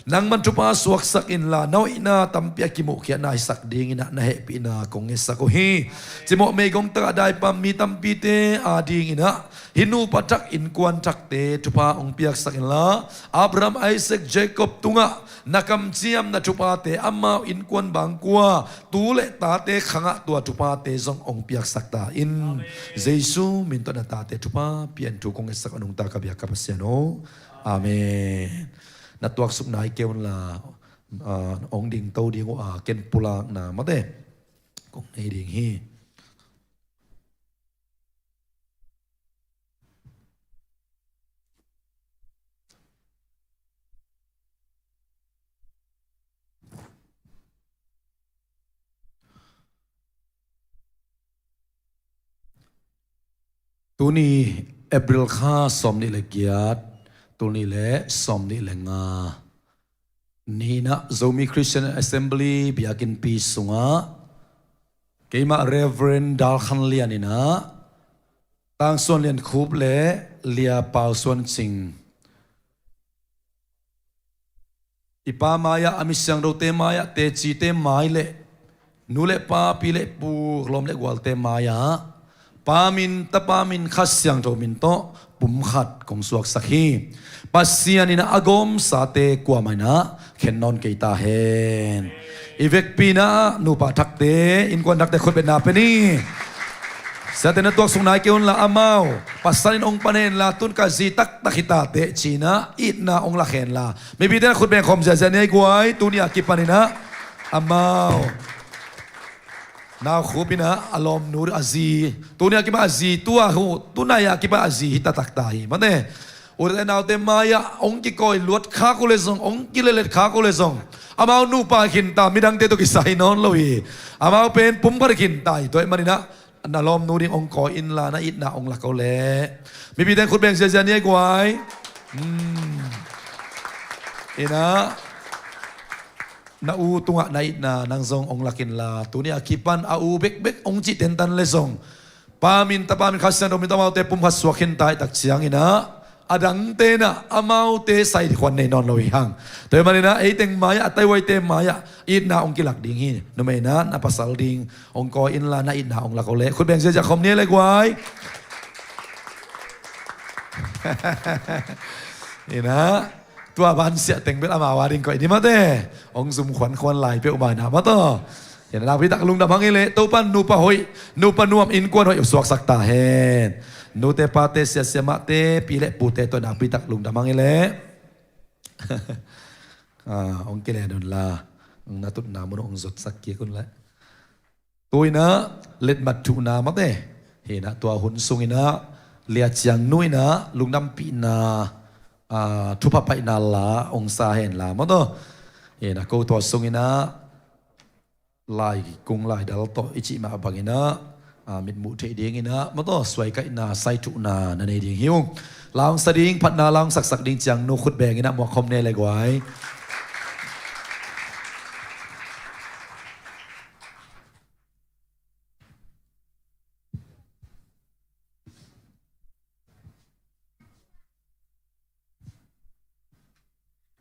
nangman thupha suaksak inla, na hoihna tampi a kimuhkhiatna hisak dinginah na hehpihna kong ngetsak uh hi. Cimawh meigong takah daipam mi tampite adinginah hih nupa thak, innkuan thakte thupha hong piaksak inla, Abraham, Isaac, Jacob tungah na kamciamna thuphate, amau innkuan bangkua, tu le tate khangah tua thuphate zong hong piaksak ta in. Jesu min tawh na tate thupha pian thu kong ngetsak a nungta ka biak ka Pasian aw. Amen. Na tuaksuk nai kei unla, ah, hong dingto ding uh a, ken pulakna mate kong nei ding hi. Tuni April kha sawm nih le giat, tul nih le sawm nih le nga ni inah Zomi Christian Assembly biakinnpi sungah keimah Reverend Dal Khan Lian inah Tangsuan Lian Khup le Lia Pau Suan Cing, i pa mai-ah, a mi siangthote mai-ah, tecite mai le nu le pa, pi le pu, lawm le gualte mai-ah Pa min, Tapa min, Kha Siangtho min tawh pumkhat kong suaksak hi. Pasian inah a gawmsate kuamah inah khen nawn kei ta hen. I vekpi inah nupa thakte, innkuan thakte khutbetna pia ni. Siate na tuaksuk nai kei unla, amau pasal in hong pan henla, tun ka zi taktak hi ta teh ci-inah itna hong lak henla, mipite na khut beng khawm ziahziah ni ei guai. Tuni a kipan inah Amau nau khup in ah a lawmnu a zi, tuni a kipan a zi, tua hu tunai a kipan a zi hi taktak ta hi mate. U te nau te mai-ah hong kikawi luat khak uh leh zong, hong kilelet khak uh leh zong, amau nupa khin ta, midangte tawh kisai nawn lo hi. Amau pen pumkhat khin ta hi. Tua ahih manin ah na lawmnu ding hong kawi inla, na itna hong lak o leh. Mipite in khut beng ziazia ni ei guai. Hmm. In ah na u tungah na itna nang zong hong lak inla, tuni a kipan a u bekbek hong cih tentan leh zong, Pa min, Tapa min, Kha Siangtho min tawh amaute pumkhat suak khin ta ahih tak ciangin ah, a dangte in ah amaute sai ding khuan nei nawn lo hi hang. Tua ahih manin ah ei teng mai-ah, a taihuaite mai-ah itna hong kilak ding hi. Numei in ah na pasal ding hong kawi inla, na itna hong lak o leh. Khut beng ziazia khawm ni ei leh guai. In ah tua vansiah teng bel amau a ding koih ni mate. Hong zum khuankhuan lai peuhmah in ah mate. In ah nakpi tak lungdam hang ei leh. Topa'n nupa hoih, nupa nuam, innkuan hoih suaksak ta hen. Nute pate, sia siamahte, pi leh pute tawh nakpi tak lungdam hang ei leh. Ah, hong kilen unla, na tutna mun hong zotsak kik un leh. Tu in ah letmat thuhna mate. Hi in ah tua hun sung in ah Lia Ciang Nu in ah lungdampihna, ah, thupha paihna la hong sa hen la mate. Hi in ah ko tua sung in ah laikung laidal tawh i cih mah bangin ah, ah, mitmuh theih dingin ah mate, suaikaihna, saithuhna na nei ding hi ung. La hong sa ding, phatna la hong saksak ding Ciang Nu khut beng in ah muak khawm ni ei leh guai.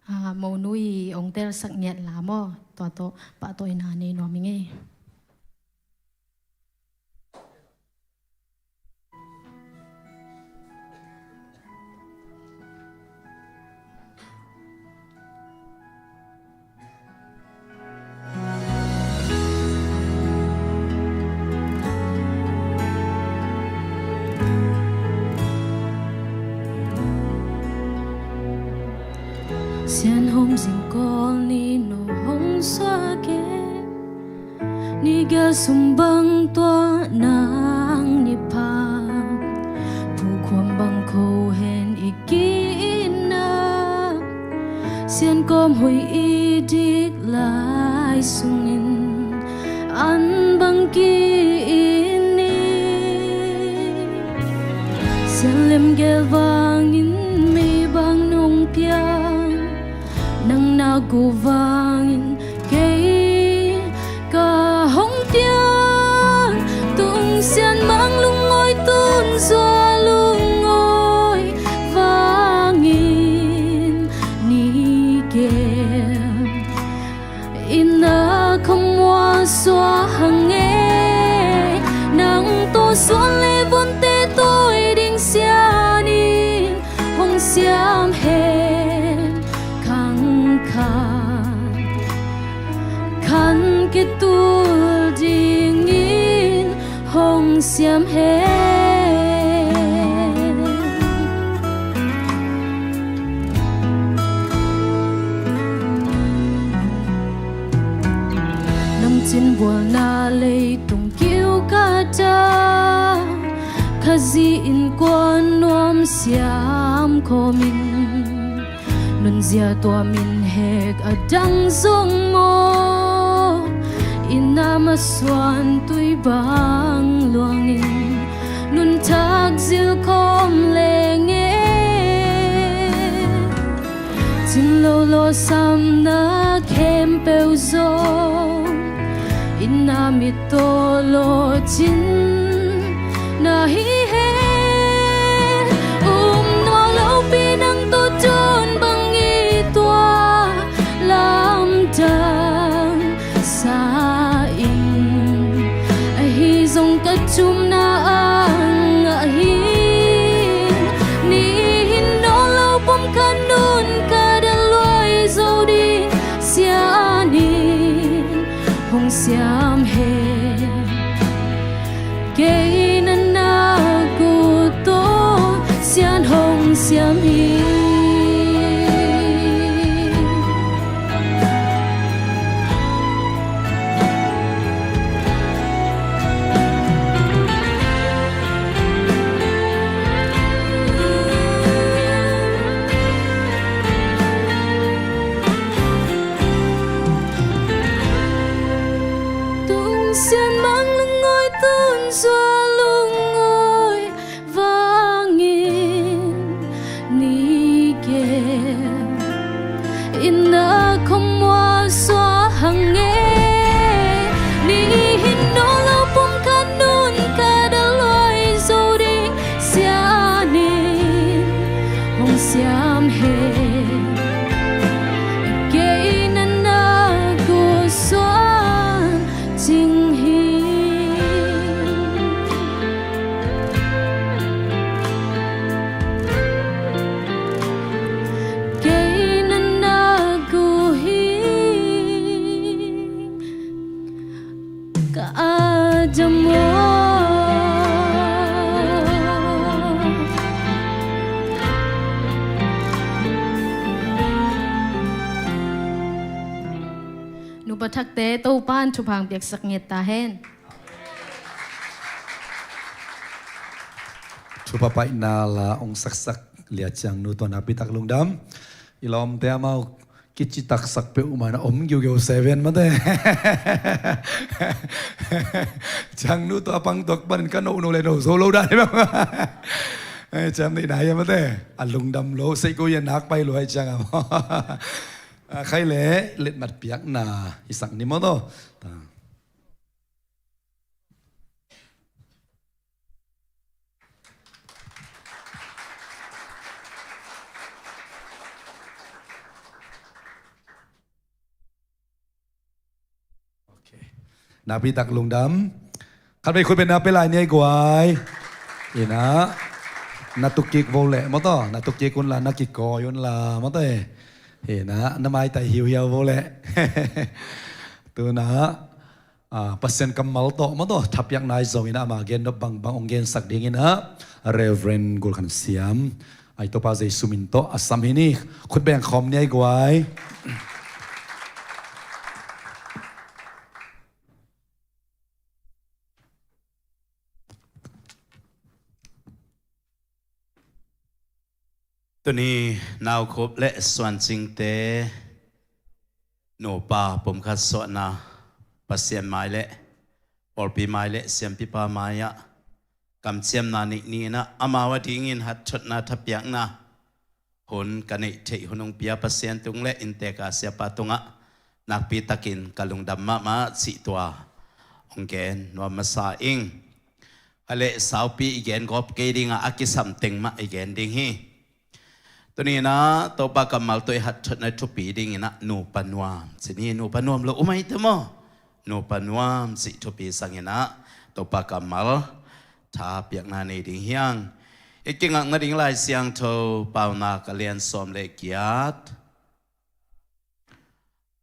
Ah, monu i hong telsak ngiat la maw, tua tawh pahtawina nei nuam ing ei. Sian hom zingkawl ni no hong suak e. Ni gel sum bang tua nang ni pha, pukhuam bang kho hen i ki-itna. Sian kawm hoih i dik lai sungin an bang ki-it ni. Sian lemgel vangin mei bang nong piang, nang na gu vangin kei ka hong piang. Tung Sian Mang lungngawi, tun Zua lungngawi vangin ni gel i na khamuang suak hang e. Nang tawh suan leh vonte tawi ding Sian in hong siam hen. Khang khat khan kitul dingin hong siam hen. Nang cin bualna leitung kiu kata Khazih innkuan nuam siam khawmin, nunzia tua min hek a dang zong maw, i na masuan tui bang luangin nuntak zil khawm leng e. Cin lo lawsamna khempeuh zong i na mit tawh lawhcin na hi hen. Um nuam lopi nang tawh tun bang i tua lamdang sa in, ahi zong ka thumna ah ngah hi. Nihin nawn lo pom khat nun ka dal luai zo ding Sian in hong siam hen. thakte Topan thupha piaksak nget ta hen. Thupha paina la ong saksak Lia Ciang nu tawh nakpi tak lungdam. I lawmte amau kici taksak peuhmah na om giugeu seven mate. Ciang nu tawh a pang tuak panin ka no no le no zo lo dan hi bang. Ciang neihna hi a mate. A lungdam lo sei ko ia nak pai lo hai ciang a maw. A khai le letmat piakna i sak ni maw taw. Ok. Nakpi tak lungdam. Khatvei khut beng na pia lai ni ei guai. Ina. Na tuk kik vo leh maw taw. Na tuk kik un la, na kikawi un la maw taw e. Ina. Na maitai hiuhiau vo leh. Tuna. Ah, Pasian kammal tawh maw taw, thapiakna i zong ina ama gen nop bangbang ong gensak ding ina, Reverend Gul Khan Siam, ai Topa Jesu min tawh a sam hi ni, khut beng khawm ni ei guai. Tuni Naukhup le Suancingte nupa pumkhat suahna Pasian mai le pawlpi mai le siampipa mai-ah kamciamna neih ni ina amau a dingin hatthotna thapiakna hun ka neih theih hun hong pia Pasian tung le innteek a siapa tungah nakpi takin ka lungdam mahmah cih tua hong gen nuam masa ing. A leh saupi i gen gawp kei dingah a kisam teng mah i gen ding hi. Tuni ina Topa kammal tawh i hatthotna thupi ding ina nupa nuam ci ni, nupa nuam lo um ai te maw? Nupa nuam cih thupi sang ina Topa kammal thapiakna nei ding hi hang. I kingakna ding Lai Siangtho Paunak a lian sawm le giat,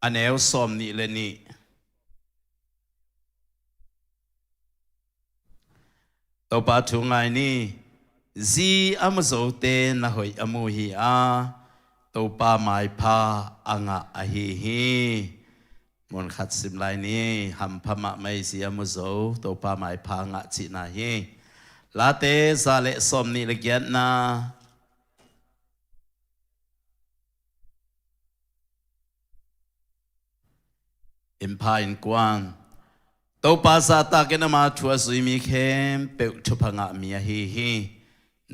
a neu sawm nih le nih. Topa thu ngai ni. Zi a mu zote na hoih a mu hi a, Topa maipha a ngah ahi hi. Mun khat sim lai ni. Hampha mahmah i zi a mu zo Topa maipha a ngah cihna hi. Late za le sawm nih le giatna. Innpha innkuan, Topa zahtakin ama thu a zui mi khempeuh thupha ngah mi ahi hi.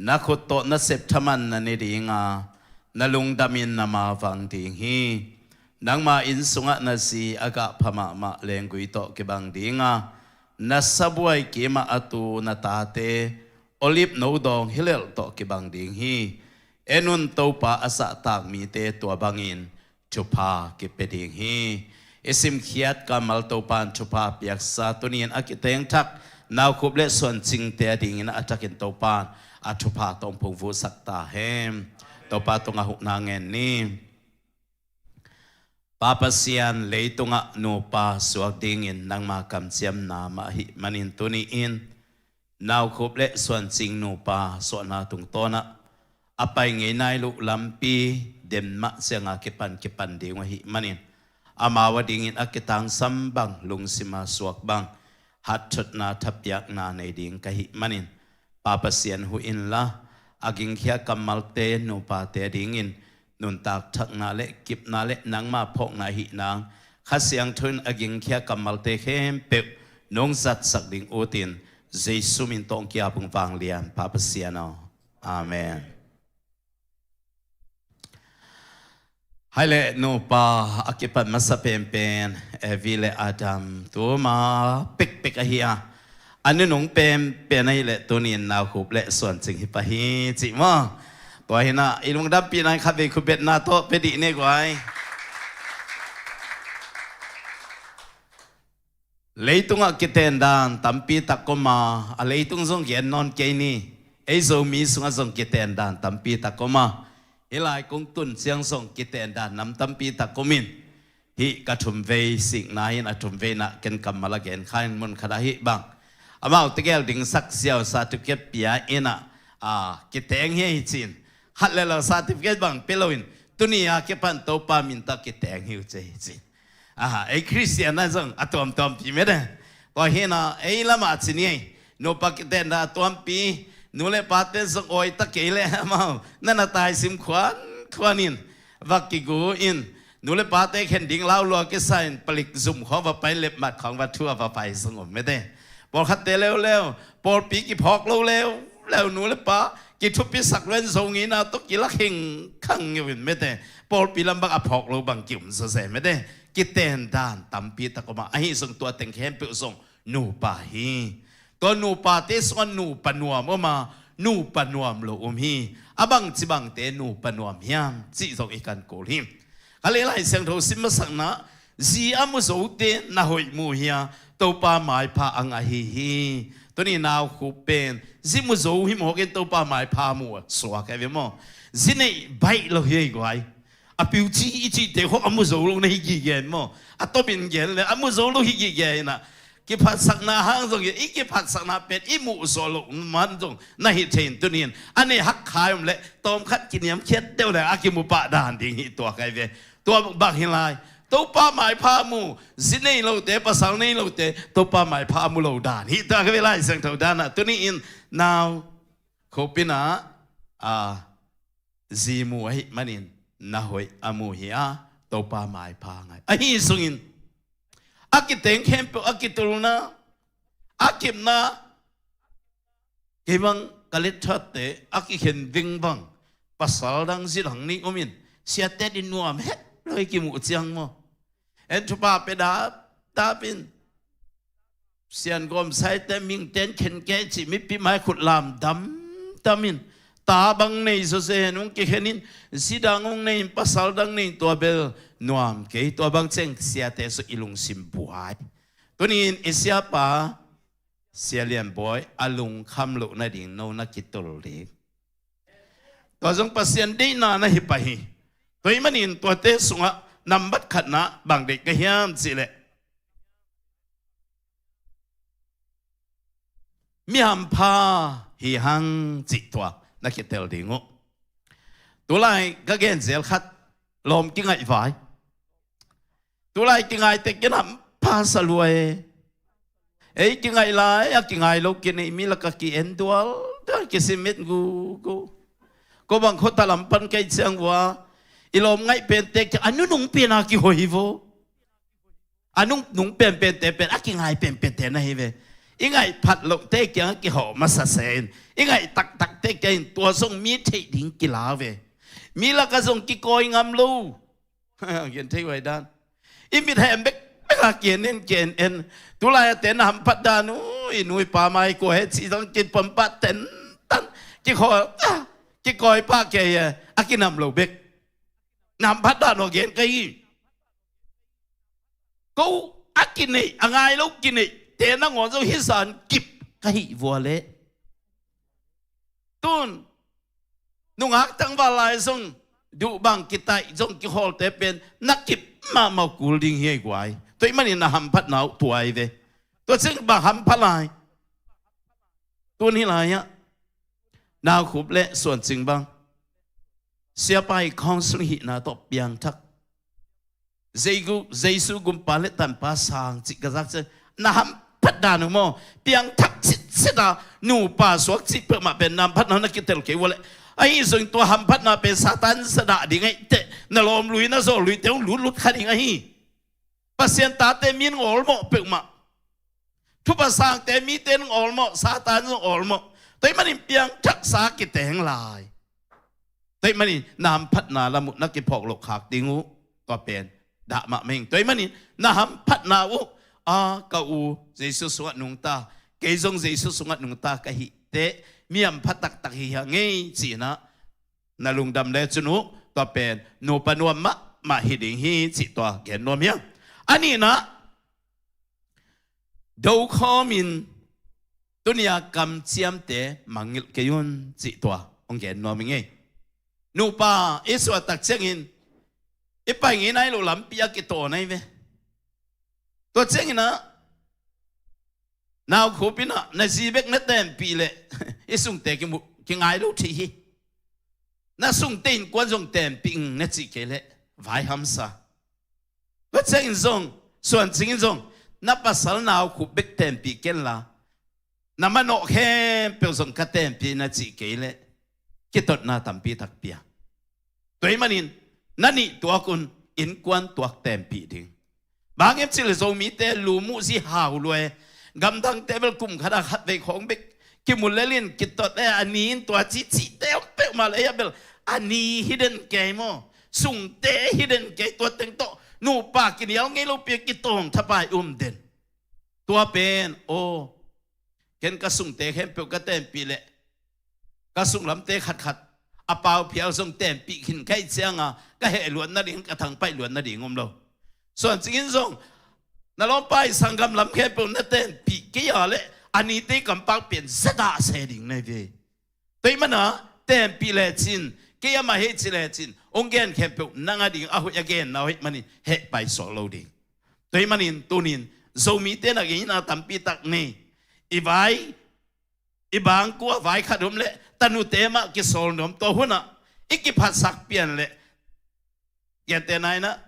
Na khut tawh na sep thaman na ne dinga, na lungdamin na mavang ding hi. Nangma inn sungah na zi a gah pha mahmah lenggui tawh kibang dinga, na sabuai kimah a tu na tate Olive no dawng hilelh tawh kibang ding hi. En un, Topa a zahtak mite tua bangin thupha kipia ding hi. I simkhiat kammal Topa in thupha piaksa tuni in a kiteng thak Naukhup le Suancingte a dingin a thakin Topa in a thupha tawh hong phungvuhsak ta hen. Topa tungah huhna ngen ni. Pa Pasian, leitungah nupa suak dingin nangma kamciamna mah ahih manin tuni in Naukhup le Suancing nupa suahna tungtawnah a pai ngei nai loh lampi den mah cianga kipan kipan ding uh ahih manin amau a dingin a kitangsam bang, lungsima suak bang, hatthotna thapiakna nei ding ka hih manin Pa Pasian huh inla, a gingkhia kammalte nupate a dingin nuntak thakna le kipna le nangma phawkna ahih nang Kha Siangtho in a gingkhia kammalte khempeuh nong zatsak ding utin Jesu min tawh hong ki-ap ung, vanglian Pa Pasian aw. Amen. Hai le nupa a kipat masa penpen Evi le Adam tuma pekpek ahi a, a nunung penpen ahi le tunin Naukhup le Suancing hi pah hi cih maw? Tua hi na, i lungdampihna in khatvei khutbetna tawh pia dih ni guai. Leitungah kiten dan tampi tak om a, a leitung zong gen nawn kei ni. Ei Zomi sungah zong kiten dan tampi tak om a, hih lai kong tun ciang zong kiten dan nam tampi tak om in, hih ka thumvei sikna hi in, a thumvei na ken kammal a gen kha in, mun khat ah hih bang amau tegel dingsak ziau certificate pia in a, a, kiteng hi hi ci in, khat le lo certificate bang pia lo in, tuni a kipan Topa min tawh kiteng hi uh ci hi ci in. Aha, ei Khristian na zong a tuamtuampi mete. Tua hi na ei lamah ci ni ei. Nupa kiten dan a tuampi. Nu le pate zong awi ta kei le amau na na taisim khuan khuan in va kigu in. Nu le pate khen ding lau lua kisa in palik zum khawng va pai, lepmat khawng va thu a va pai zong om mete. Pawlkhatte leuleu, pawlpi kiphawk lo leuleu, nu le pa kithupisak luen zo ngina tawh kila khengkhang ngeu in mete. Pawlpi lam bang a phawk lo bang ki-um zawzen mete. Kiten dan tampi tak om a, ahi zong tua teng khempeuh zong nupa hi. Tua nupate sungah nupa nuam om a, nupa nuam lo um hi. A bangci bangte nupa nuam hiam cih zong i kan kul hi. Ka leh Lai Siangtho sim masakna, zi a mu zote na hoih mu hi a, Topa maipha a ngah hi hi. Tuni nau khup pen zi mu zo hi mawk in Topa maipha mu a suak a ve maw? Zi neih baih lo hi ei guai. A piuci i cihte khawng a mu zo lo na hi gige maw? A tawpin gen le a mu zo lo hi gige hi na. Kiphatsakna hang zong i kiphatsakna pen i muhsuah loh man zong na hi thei in tuni in a nei hak khai om le tawmkhat kiniamkhiat deuh le a kimu pah dan ding hi tua kai ve. Tua bang hi lai. Topa maipha mu, zi nei lote, pasal nei lote Topa maipha mu lo dan hi tua kai ve. Lai Siangtho dan ah tuni in nau khopin ah a zi mu ahih manin na hoih a mu hi a, Topa maipha ngai. Ahi sungin a kiteng khempeuh a kitulna, a kipna, kei bang ka letthatte a kikhen ding bang pasal dang zi dang nih om in siate din nuam het lo i kimuh ciang maw? En thupha pe dap dap in siangawm saite mingten khen kei cih mipi mai khut lam damdam in ta bang nei zawzen hong kikhen in zi dang hong nei in pasal dang nei in tua bel nuam kei. Tua bang ciang siate sung i lungsim buai. Tuni in i siapa Sia Lian Bawi a lungkham loh nading no na kitul ding. Tua zong Pasian deihna na hi pah hi. Tua ahih manin tuate sungah nambat khatna bang deih ka hiam cih leh mi hampha hi hang cih tua na kitel ding uh. Tulai ka gen zel khat lawm kingaih vai. Tulai kingai tek in hampha sa lua e. Ei kingaih lai a kingai lo kinei mi laka ki-en dual dual kisim mit gu gu. Ko bang khuata lam pan kai ciang vua i lawm ngaih pen tek a nunung pen a kihoih hi vo. A nungnung penpente pen a kingai penpente na hi ve. I ngaih phat lohte kiang a kihawh masa se in i ngaih taktakte kiang in tua zong mi theih ding kila ve. Mi laka zong kikawi ngam lo. Gen thei huai dan. I mit hem bekbek a kien en kien en. Tulai a ten a hamphat dan uh i nu i pa mai kua he cih zong kin pom pah ten tan kikhawl ah, kikawi pah kei a kinam lo bek. Na hamphat dan uh a gen ka hi. Ko a kineih a ngai lo kineih te nangawn zong hih zan kip ka hih vua leh tun nungak tangval lai zong duh bang kitaih zong kihawlte pen na kip mahmah kul ding hi ei guai. Tua ahih manin na hamphatna uh tuai ve. Tua ciang bang hampha lai. Tun hih lai-ah nau khup le suan cing bang siapa i council hihna tawh piangthak Jesu, Jesu gumpa le tanpa sang cih ka zak ciang na hamphat dan uh maw? Piangthak citcit a nupa suak cih peuhmah pen na hamphatna na kitel kei uh a leh ahi zong tua hamphatna pen Satan zadah ding ahi teh na lawm lui na zawl luite hong lutlut kha ding ahi. Pasian tate mi in awlmawh peuhmah. Thupha sangte mite in awlmawh, Satan zong awlmawh. Tua ahih manin piangthaksa kiteng lai. Tua ahih manin na hamphatna lam uh na kiphawk loh khak ding uh. Tua pen dah mahmah ing. Tua ahih manin na hamphatna uh a ka u Jesu sungah nungta, kei zong Jesu sungah nungta ka hih teh mi hampha taktak hi hang ei ci-in ah na lungdam le cun uh tua pen nupa nuam mahmah hi ding hi cih tua gen nuam hi hang. A nihna do khawmin tuni-a kamciamte mangngilh kei un cih tua hong gen nuam hi ngei. Nupa i suahtak ciangin i pai ngei nai loh lampi a kitawn ahi ve. Tua ciangin ah nau khup in ah na zi bek na tenpih leh i sungte kimu kingai lo thei hi. Na sungte innkuan zong tenpih ing na cih kei leh vai hamsa. Tua ciangin zong, Suan Cing in zong, na pasal nau khup bek tenpih kenla, na manawh khempeuh zong ka tenpih na cih kei leh kitotna tampi tak pia. Tua ahih manin na nih tuak un, innkuan tuak tenpih ding. Bang hiam cih leh Zomite lu muh zi hau lua e. Gamdangte bel kum khat ah khatvei khawng bek kimu lel in kitot e, a ni in tua ci cihte om peuhmah leh, ei a bel a ni hi den kei maw, sungte hi den kei, tua teng tawh nupa kinial ngei lopi a kitawng thapai um den. Tua pen aw, ken ka sungte khempeuh ka tenpih leh ka sunglamte khatkhat a pau phial zong tenpih khin ka hih cianga ka heh luat nading, ka thangpaih luat nading om lo. Suan Cing in zong, na lawmpa i sanggam lam khempeuh na tenpih kei a leh a nite kampau pian zeta se ding na hi ve. Tua ahih mana tenpih lecin, kei amah hei ci lecin, hong gen khempeuh nang a ding a hoih a genna uh ahih manin heh paisuak lo ding. Tua ahih manin tunin Zomite na genna tampi tak nei. I vai, i bangkua vai khat om leh tanute mah kisawl nuam, tua hunah i kiphatsak pian leh, gentehna in ah,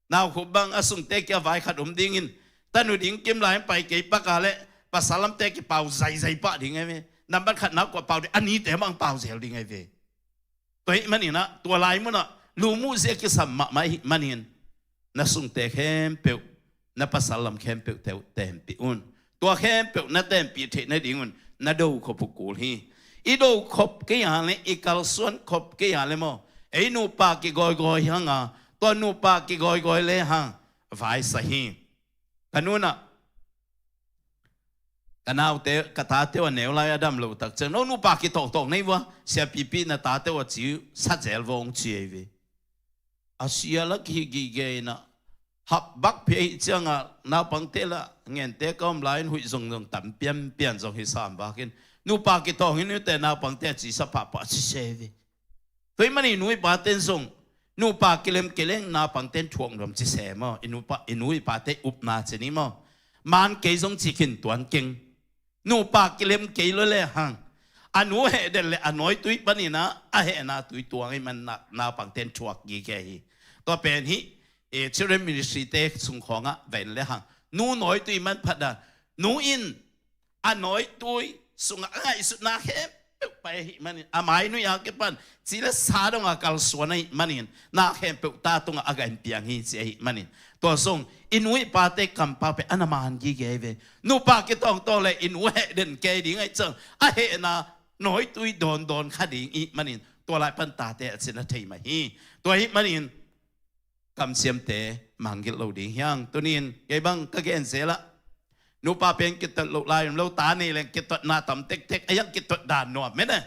nau khup bang a sungte kia vai khat om dingin, tanu ding kim lai pai kei pak a leh pasal lamte kipau zaizai pah ding ahi ve. Nambat khat nau kua pau ding, a nite mah pau zel ding ahi ve. Tua ahih manin ah, tua lai munah lu muh zi a kisam mahmah ahih manin na sungte khempeuh, na pasal lam khempeuh te uh tenpih un. Tua khempeuh na tenpih theih nadingun na do khop uh kul hi. I do khop kei a leh, i kalsuan khop kei a leh maw, ei nupa kigawigawih hang a, tua nupa kigawigawih le hang vai sa hi. Ka nu in ah, ka naute, ka tate uh a neu lai a dam loh tak ciang, no nupa kitawktawk nei vua, siapipi na tate uh a ci uh sa zel vua, hong ci ahi ve. A sia lak hi gige in ah, hap bak phei ciangah naupangte lah ngente ka om lai-in huih zongzong tam pianpian zong hi sam vakin, nupa kitawng hi nute naupangte a ci sa pahpah a ci se ve. Tua ahih manin i nu i pate in zong nupa kilem kei leng naupangte in thuak nuam ci se maw, i nupa, i nu i pate upna ci ni maw. Man kei zong ci khin tuan keng. Nupa kilem kei lo le hang, a nu heh den le a nawitui panin ah a hehna tui tuang ahih man naupangte in thuak gige hi. Tua pen hih, eh, children ministry te sung khawngah va en le hang, nu nawitui manphat a, nu in a nawitui sungah a ngaihsutna khempeuh pai ahih manin, a mainuih a kipan ci le sa dongah kalsuan ahih manin, na khempeuh ta tungah a gain piang hi ci ahih manin, tua zong i nu i pate kampau pen a na man gige hi ve. Nupa kitawngtawng le i nu heh den kei ding ahih ciang, a hehna nawitui dawndawn kha ding ahih manin, tua lai pan tate a cin a thei mah hi. Tua ahih manin kamsiamte mangngilh lo ding hi hang. Tunin kei bang ka gen zel ah, nupa pen kitot loh lai om lo, ta nei leng kitotna tam tektek, a hiang kitot dan nuam mene.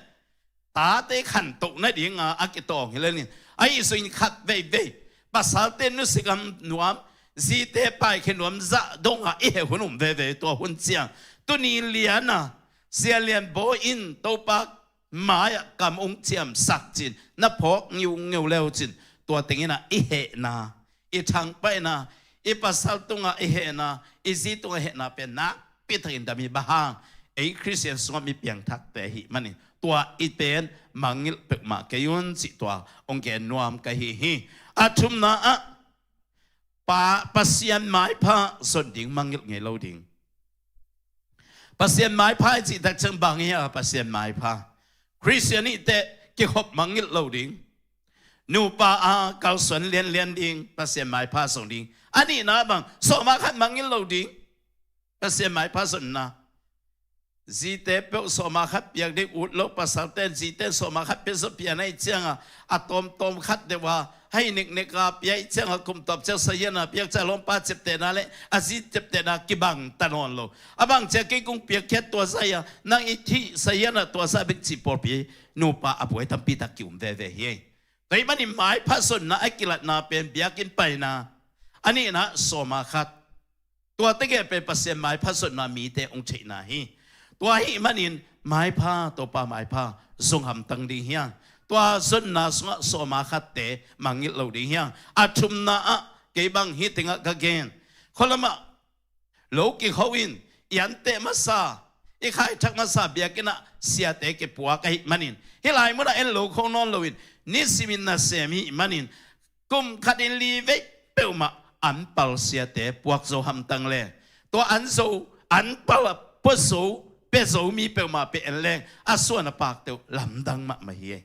Tate khantoh nadinga a kitawng hi lenin, ahi zongin khat veivei pasalte nusia gam nuam, zite paikhia nuam zah dongah i heh hun um veve. Tua hun ciang tuni liana Sia Lian Bawi in Topa mai-ah kam hong ciamsak cin, na phawk ngiungeu leu cin, tua tengin ah i hehna, i thangpaihna, i pasal tungah i hehna, i zi tungah i hehna pen nakpi takin dam hi. Bang hang, ei Khristian sungah mi piangthakte ahih manin, tua i pen mangngilh peuhmah kei un cih tua hong gen nuam ka hi hi. A thumna ah, Pa, Pasian maipha zon ding mangngilh ngei lo ding. Pasian maipha i cih tak ciang bang hi a, Pasian maipha. Khristian i hih teh kikhop mangngilh lo ding. Nupa a kalsuan lianlian ding, Pasian maipha zong ding. A nihna bang, sawma khat mangngilh lo ding. Pasian maipha zonna. Zite peuh sawma khat piak ding ut lo, pasalte in zite in sawma khat pia zaw pia na hih cianga, a tawmtawm khat deuh a, hei neknek a pia hih cianga, kum tawp ciang sahiana piak ciang lawmpa ciaptehna le a zi ciaptehna kibang ta nawn lo. A bang ciang kei kong piakkhiat tua zah hi a, nang i thih sahiana tua zah bek cih pawlpi nupa a buai tampi tak ki-um veve hi. Tua ahih manin maipha zonna a kilatna pen biakinn paina, a nihna sawma khat. Tua tegeh pen Pasian maipha zonna mite hong theihna hi. Tua ahih manin maipha, Topa maipha zong hamtang ding hi hang. Tua zonna sungah sawma khatte mangngilh lo ding hi hang. A thumna ah kei bang hih tengah ka gen. Khualamah lo kikho in, i anteh masa, i khaithak masa biakinn ah siate kipuak ahih manin, hih lai munah en lo kho nawn loin nisimin nasem ihih manin, kum khatin li vei peuhmah an palsiate puak zo hamtang leng, tua an zo, an pal, pua zo, pia zo mi peuhmah pia en leng, a suan a pakte uh lamdang mahmah hi ei.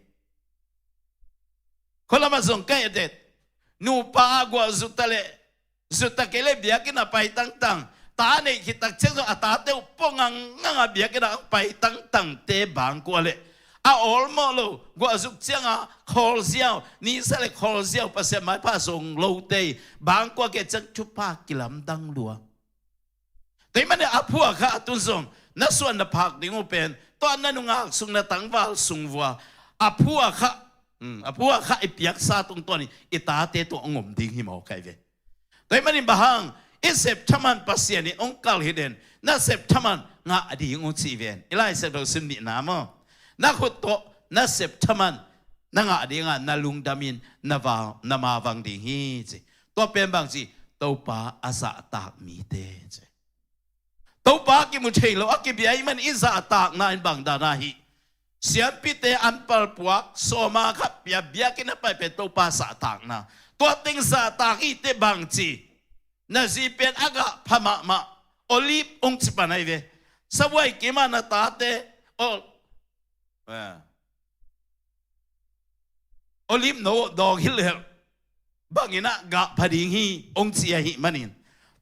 Khualamah zong ka et et. Nupa a guah zuta leh, zuta kei leh biakinn ah pai tangtang. Ta neih khit tak ciang zong a tate uh pua ngangngang a biakinn ah pai tangtangte bangkua leh, a awlmawh lo, guah zuk ciang a khawlziau, nisa leh khawlziau, Pasian maipha zong lote, bangkua kei ciang thupha kilamdang lua. Tua ahih manin a phuakha a tun zong na suan na phak ding uh pen, tua na nungak sung, na tangval sung vua a phuakha, um, a phuakha i piaksa tungtawn in i tate tua hong om ding hi mawk ahi ve. Tua ahih manin bang hang, i sep thaman Pasian in hong kalh hi den, na sep thaman ngah ding uh ci ven. I Lai Siangtho sim nihna maw, na khut tawh na sep thaman na ngah ding a, na lungdam in na va, na mavang ding hi ci. Tua pen bang ci, Topa a zahtak mite ci. Topa a kimu thei lo, a kibia ahih manin i zahtakna in bang dan ahi. Siampite an palpuak, sawma khat pia, biakinn a pai pen Topa zahtakna. Tua teng zahtak hi teh bang ci. Na zi pen a gah pha mahmah, Olive hong ci pan ahi ve. Sabuai kim ah na tate, ol, eh, Olive no dawng hi leh bangin ah gah pha ding hi hong ci ahih manin,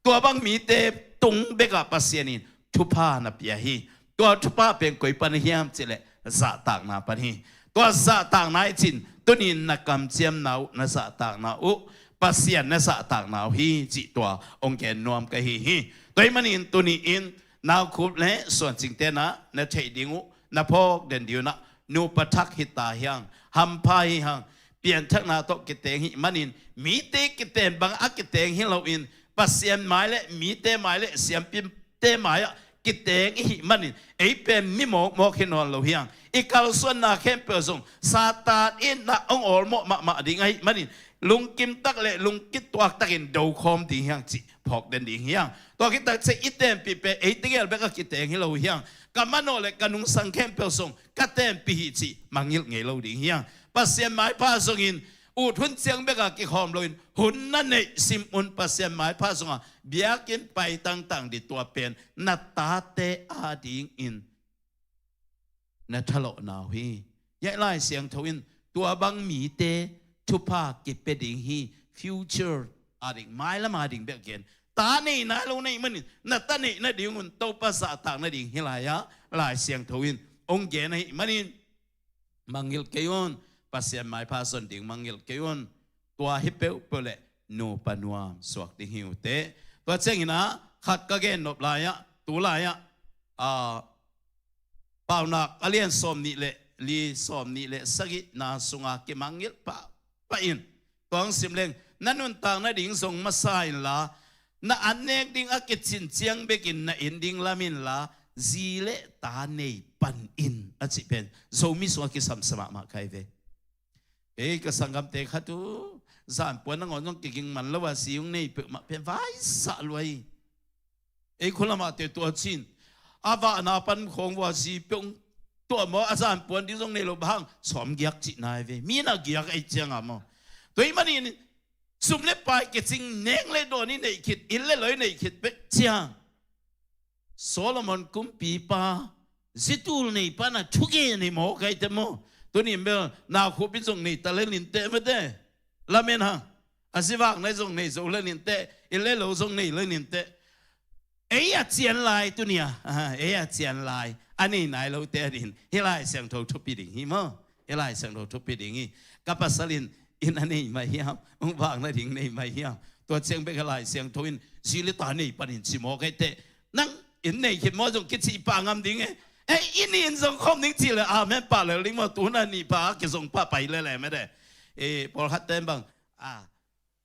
tua bang mite tung bek ah Pasian in thupha na pia hi. Tua thupha pen koi pan hiam cih leh zahtakna pan hi. Tua zahtakna i cih in tuni-in na kamciamna uh, na zahtakna uh, Pasian na zahtakna uh hi cih tua hong gen nuam ka hi hi. Tua ahih manin tuni-in naukhup leh suancingte na, na theih ding uh, na phawk den ding uh ah, nupa thak hi ta hi hang, hampha hi hang, pianthakna tawh kiteng hi manin, mite kiten bang a kiteng hi loin, Pasian mai leh, mite mai leh, siampite mai ah kiteng i hih manin, ei pen mi mawkmawk hi nawn lo hi hang. I kalsuanna khempeuh zong Satan in na hong awlmawh mahmah ding ahih manin, lungkim tak leh lungkituak takin do khawm ding hi hang cih phawk den ding hi hang. Tua khit tak ciang i tenpih pen ei tegel bek a kiteng hi lo hi hang. Ka manawh leh ka nungsang khempeuh zong ka tenpih hi cih mangngilh ngei lo ding hi hang. Pasian maipha zongin ut hun ciang bek a kikhawm loin, hun na neih sim un, Pasian maipha zong a biakinn pai tangtang ding, tua pen na tate adingin na thalawhna uh hi. Hiah Lai Siangtho in tua bang mite thupha kipia ding hi, future ading, mailam ading bek gen. Ta nei nai lo na hih manin, na ta neih nading un Topa zahtak nading hi lai-ah Lai Siangtho in hong gen ahih manin, mangngilh kei un, Pasian maipha zon ding mangngilh kei un. Tua hi peuhpeuh leh nupa nuam suak ding hi uh teh. Tua ciangin ah khat ka gen nop lai-ah, tu lai-ah, ah, Paunak a lian sawmnih leh li, sawmnih leh sagihna sungah kimangngilh pahpah in, tua hong sim leng, na nuntak nading zong masa inla, na an nek ding a kicin ciang bekin na inn ding lam inla, zi leh ta nei pan in, a cih pen Zomi sungah kisam sa mahmah ka hi ve. Ei, ka sanggamte khat uh, zanpuan nangawn zong kiging man lo a, zi hong nei peuhmah pen vaisah lua hi. Ei, khualamahte tua cin, a vahna pan khawng vua zi peuh hong tuah maw, a zanpuan ding zong nei lo, bang hang, sawmgiak cihna hi ve. Mi na giak ahih ciangah maw. Tua ahih manin sum leh pai kicing, nek leh dawn i neih khit, inn leh lo i neih khit bek ciang, Solomon kumpipa, zi tul neipa na thugen hi mawk ahi teh maw. Tuni-in bel naukhup in zong nei ta lel in teh mate. Lamen hang. A zi vak na zong nei zo lel in teh. Inn leh lo zong nei lel in teh. Ei a cian lai tuni-a, ah, ei a cian lai, a nei nai lote adingin hih Lai Siangtho thupi ding hi maw. Hih Lai Siangtho thupi ding hi. Ka pasal in inn a nei mah hiam, hong vak nading nei mah hiam. Tua ciang bek a Lai Siangtho in zi leh ta nei pan in ci mawk ahi teh. Nang inn nei khit maw zong kici pah ngam ding e. Eh, inn in zong khawm ding cih leh amen pah lel ding maw, tu hun a nih pah a kizong pah pai lel e mate. Eh, pawlkhatte bang, ah,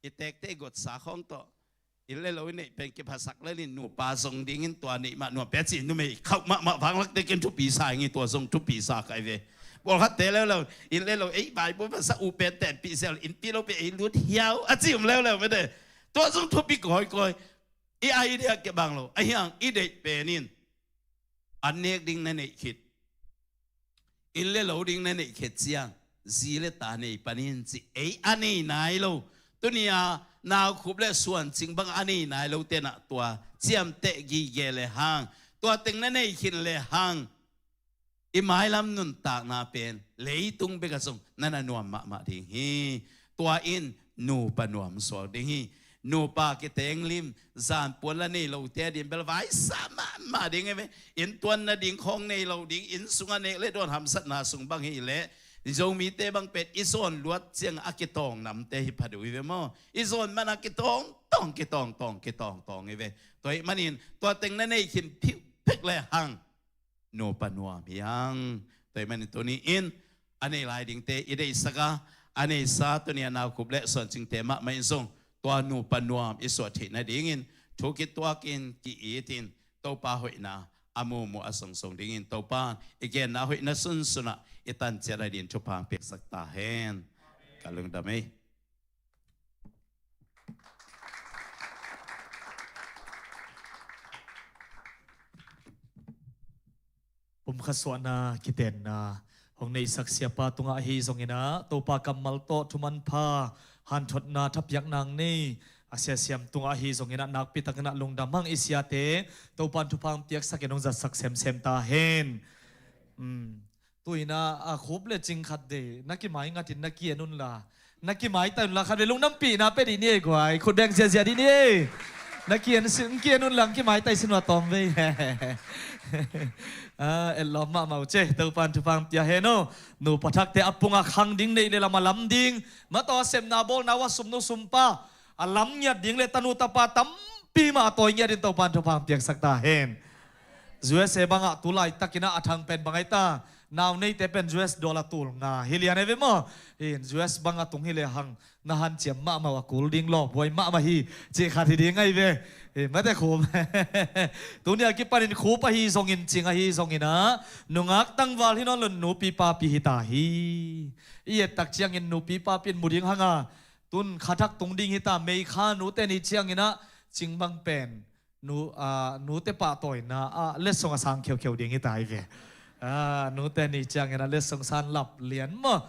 i tekte i gotsa khawng tawh inn leh lo i neih pen kiphasak lel in, nupa zong dingin tua neih mah nuam pia ci, numei khauh mahmah vanglakte ken thupi sa ing, tua zong thupi sa ka hi ve. Pawlkhatte leuleu, inn leh lo, ei, Bible phasak uh pen tenpih zel, innpi lo pen ei lut hiau a ci om leuleu mate. Tua zong thupi kawikawi. I idea kibang lo, ahi hang i deih pen in an nek ding na neih khit, inn leh lo ding na neih khit ciang, zi leh ta nei pan in ci, ei a nei nai lo. Tuni-a naukhup le suancing bang a nei nai lote nah tua ciamteh gige le hang, tua teng na nei khin le hang, i mailam nuntakna pen leitung bek ah zong na na nuam mahmah ding hi. Tua in nupa nuam suak ding hi. Nupa kiteng lim, zanpuan la nei lote a din bel vaisa mahmah ding hi ve. Inntuan nading khawng nei lo ding, inn sungah nek le dawn hamsatna sung bang hi leh, Zomite bang pen i zawn luat ciang a kitawng namte hi pha ding hi ve maw. I zawn man a kitawng tawng, kitawng tawng, kitawng tawng hi ve. Tua ahih manin tua teng na nei khin phiuphek le hang nupa nuam hi hang. Tua ahih manin tuni in a nei lai dingte i deihsak a, a neisa tuni a naukhup le suancingte mahmah in zong tua nupa nuam i suah theih nadingin thu kituakin ki-itin Topa hoihna a mumu a songson dingin Topa i genna hoihna sunsunah i tanciat a din thupha piaksak ta hen. Ka lungdam ei. Pumkhat suahna kitenna hong neihsak siapa tungah ahi zonginah Topa kammal tawh thumanpha hanthotna thapiak nang nei a siasiam tungah ahi zonginah nakpi takinah lungdam hang i siate Topa in thupha hong piaksakin hong zatsak semsem ta hen. Tuinah a khup le cing khat de na kimai ngatin na kian unla, na kimai tai unla, khat ve lungdampihna pia dih ni ei guai, khut beng ziazia dih ni ei. Na kian si-, kian unla kimai tai sin ua tawm vei. Ah, etlawm mahmah uh ce, Topa in thupha hong pia hen aw. Nupa thakte a pungah khang ding neih le lam a lam ding, mataw a sepna bawlna uh a sumnu sumpa a lam ngiat ding le tanu tapa tampi mah a tawi ngiatin Topa in thupha hong piaksak ta hen. U S A bangah tu laitakinah a thang pen bang ai ta, nau neite pen U S dollar tul nga hi lian ai ve maw. In U S bangah tung hi le hang na hanciam mahmah uh a kul ding lawp huai mahmah hi cih khat hi ding ai ve. Mate khup. Tuni a kipanin khup ahi zongin cing ahi zonginah nungak tangval hi nawn lo, nupi papi hi ta hi. I ettak ciangin nupi papi in mu ding hanga tun khathak tung ding hi ta, meikha nute ni cianginah cing bang pen nu, ah, nute pahtawina ah letsong a sang kheukheu ding hi ta hi ve. Ah, nute ni ciangin a letsong san lap lian maw.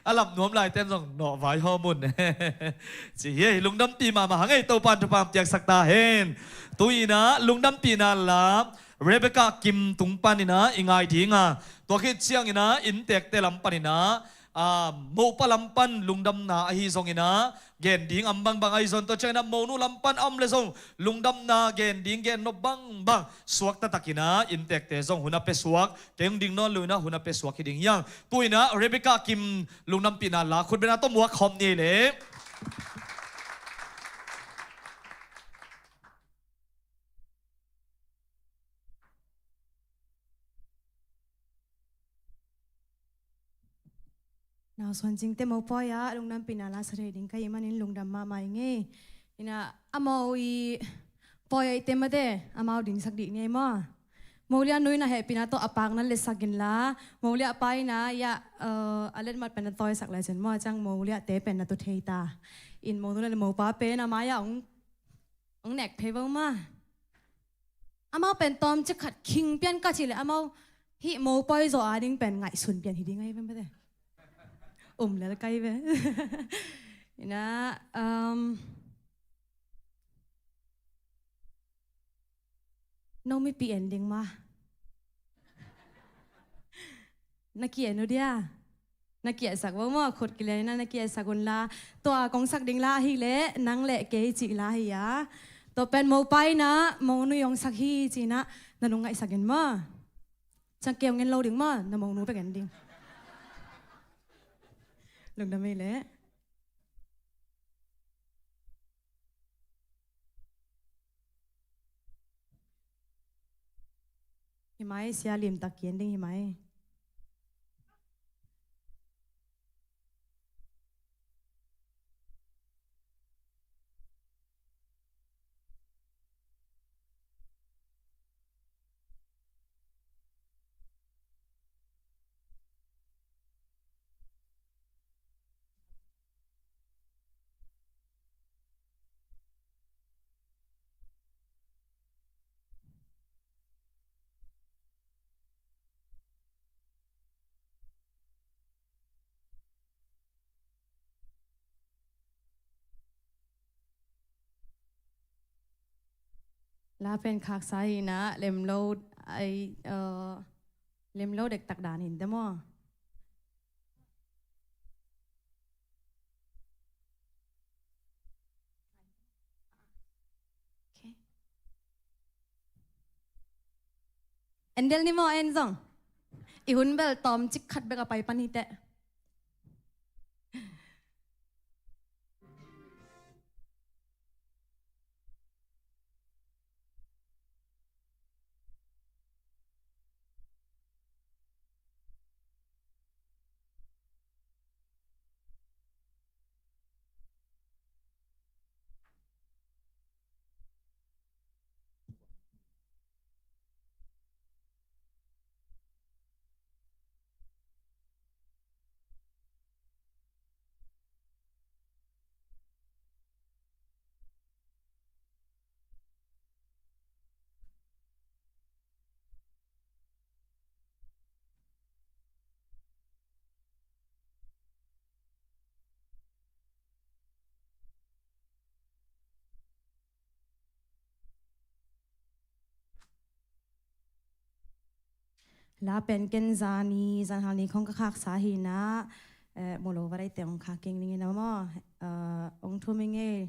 A lap nuam laiten zong nawh vai hawm un. Ci hi ei, lungdampi mahmah hang ei, Topa in thupha piaksak ta hen. Tuinah lungdampihna la Rebecca Kim tung paninah i ngai dinga, tua khit cianginah inntekte lam paninah, ah, mopa lam pan lungdamna ahi zonginah gen ding a om bangbang ahi zong, tua cianginah monu lam pan a om le zong lungdamna gen ding, gen nop bangbang suak taktakinah inntekte zong hun a pia suak, kei hong ding nawn lo inah hun a pia suak hi ding hi hang. Tuinah Rebecca Kim lungdampihna la khutbetna tawh muak khawm ni ei leh. Nau suan cingte mo pawi-ah lungdampihna la sa thei ding ka hih manin lungdam mahmah ing ei. Inah amau i pawi-ah i te mate amau dingsak dih ni ei maw. Moliah nu inah hehpihna tawh a pakna letsak inla, Moliah pa inah iah, eh, a letmat pen na tawisak lai cin maw, ciang Moliah te pen na tu thei ta. In monu le mopa pen a mai-ah hong, hong nek phei vo maw. Amau pen tawmcik khat khing pian ka cih leh amau hih mopawi zawh a ding pen ngaihsun pian hi ding ahi ven pate. Um lel kai ve. Inah, um, no mipi en ding ma. Na ki-en uh dia. Na kiatsak vo maw, khut kilian inah na kiatsak unla. Tua kong sak ding la ahih leh nang le kei cih la hi a. Tua pen mopa inah monu hong sak hi ci inah na lungngaihsak in maw. Ciang kei hong en lo ding maw, na monu bek en ding. Lungdam ei leh. Hi mai, sia limtak ki-en ding hi mai. La pen khaksa hi na, lemlo, ai, uh, lemlo dektak dan hi te maw. Okay. En del ni maw, en zong. I hun bel tawm cik khat bek a pai pan hi teh. La pen ken zani, zanhal ni khong ka khaksa hi na, eh, mulo va dai te ong khak keng ning in a maw, eh, ong thum ing ei.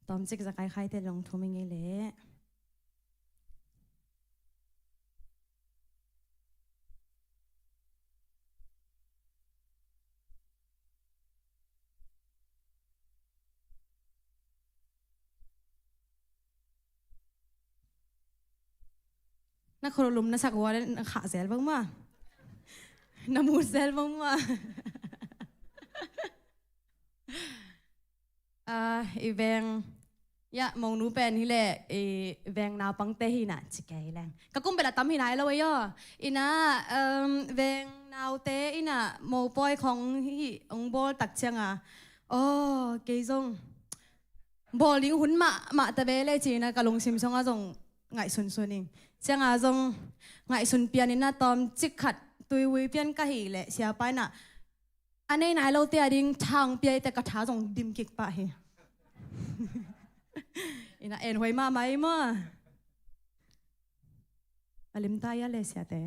Tawmcik za kaikhai te ong thum ing ei leh. Na kholo lum na sak ua na khah zel bang ma. Na mut zel bang ma. Ah, i veng, ya, monu pen hi leh, i veng naupangte hi na, ci kei leng. Ka kum bel a tam hi nai lo ei aw. Ina, um, veng naute ina mopawi khong hi ong bawl tak cianga. Aw, kei zong bawl ding hun mahmah ta ve le ci ina ka lungsim song a zong ngaihsun sun ing. Cianga zong ngaihsun pian ina tawmcik khat tuivui pian ka hi leh siapa ina a nei nai lote a ding thang pia i te ka tha zong dim kik pah hi. Ina en huai mahmah i maw. A lim ta ia le siate.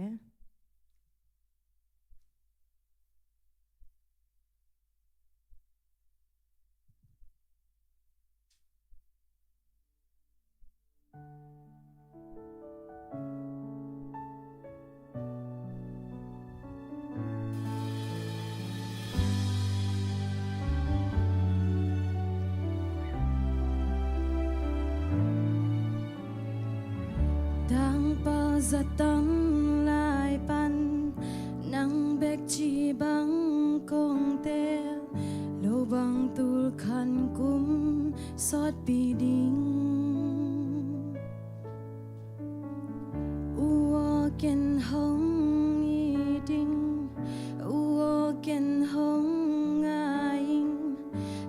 Tangpal za tam lai pan nang bek ci bang kong tel, lo bang tul khan kum sawtpi ding. U aw ken hong it ing, u aw ken hong ngai ing,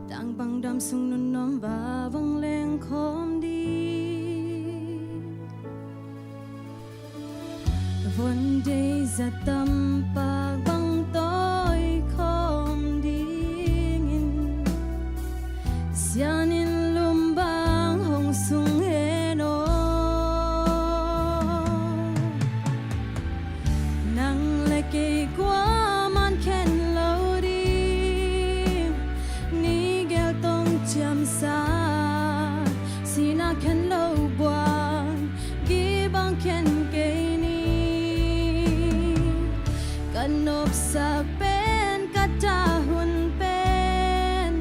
tangpang dam sung nunnuam va vang leng khawm ding. Von dei za tam pak bang tawi khawm dingin, sianin lum bang hong sung hen aw. Nang le kei kuaman khen lo ding, ni gel tong ciamsa, sina khen lo buang, gibang khen kei ni. Ka nopsak pen ka ta hun pen,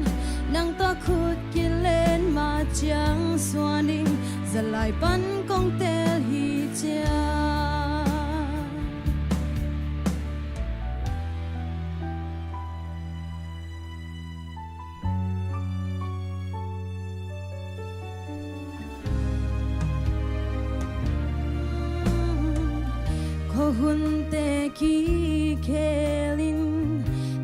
nang tawh khut kilen ma ciang suan ding, za lai pan kong tel hi ciang. Khuahunte kikhelin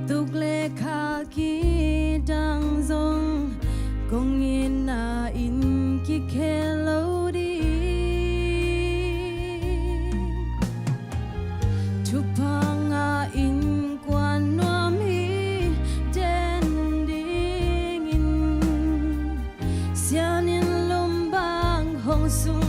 tuk le kha kidang zong kong itna in kikhel lo ding. Thupha ngah in kuan nuam hi den dingin, sianin lum bang hong sung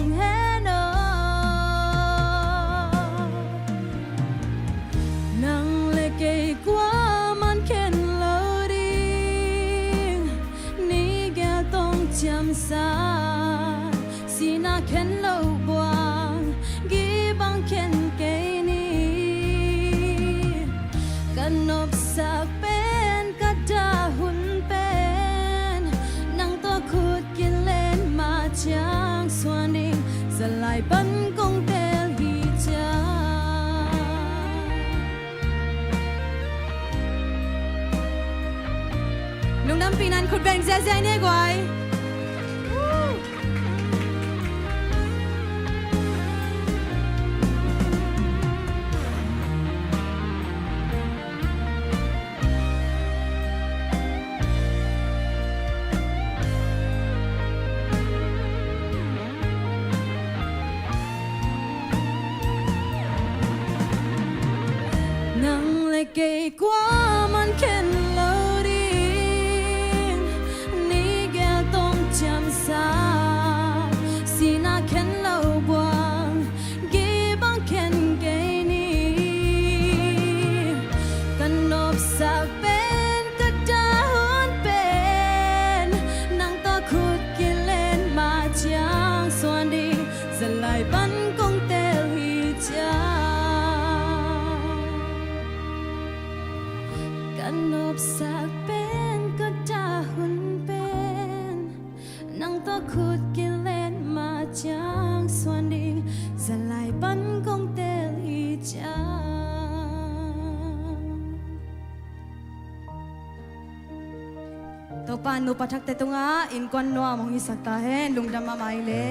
Nan khut beng ziazia ni guai. Nang le kei kuaman khen lo ding, ni gel tong ciamsa, sina khen lo buang, gibang khen kei ni. Kan nopsak pen ka dahun pen, nang tawh khut kilen ma ciang suan ding, zalai pan kong tel hi ciang. Kan nopsak pen ka dahun pen, nang tawh khut kilen ma ciang suan ding, zalai pan kong tel hi ciang. Topa nupa thakte tungah innkuan nuam hong hisak ta hen, lungdam mahmah hi le.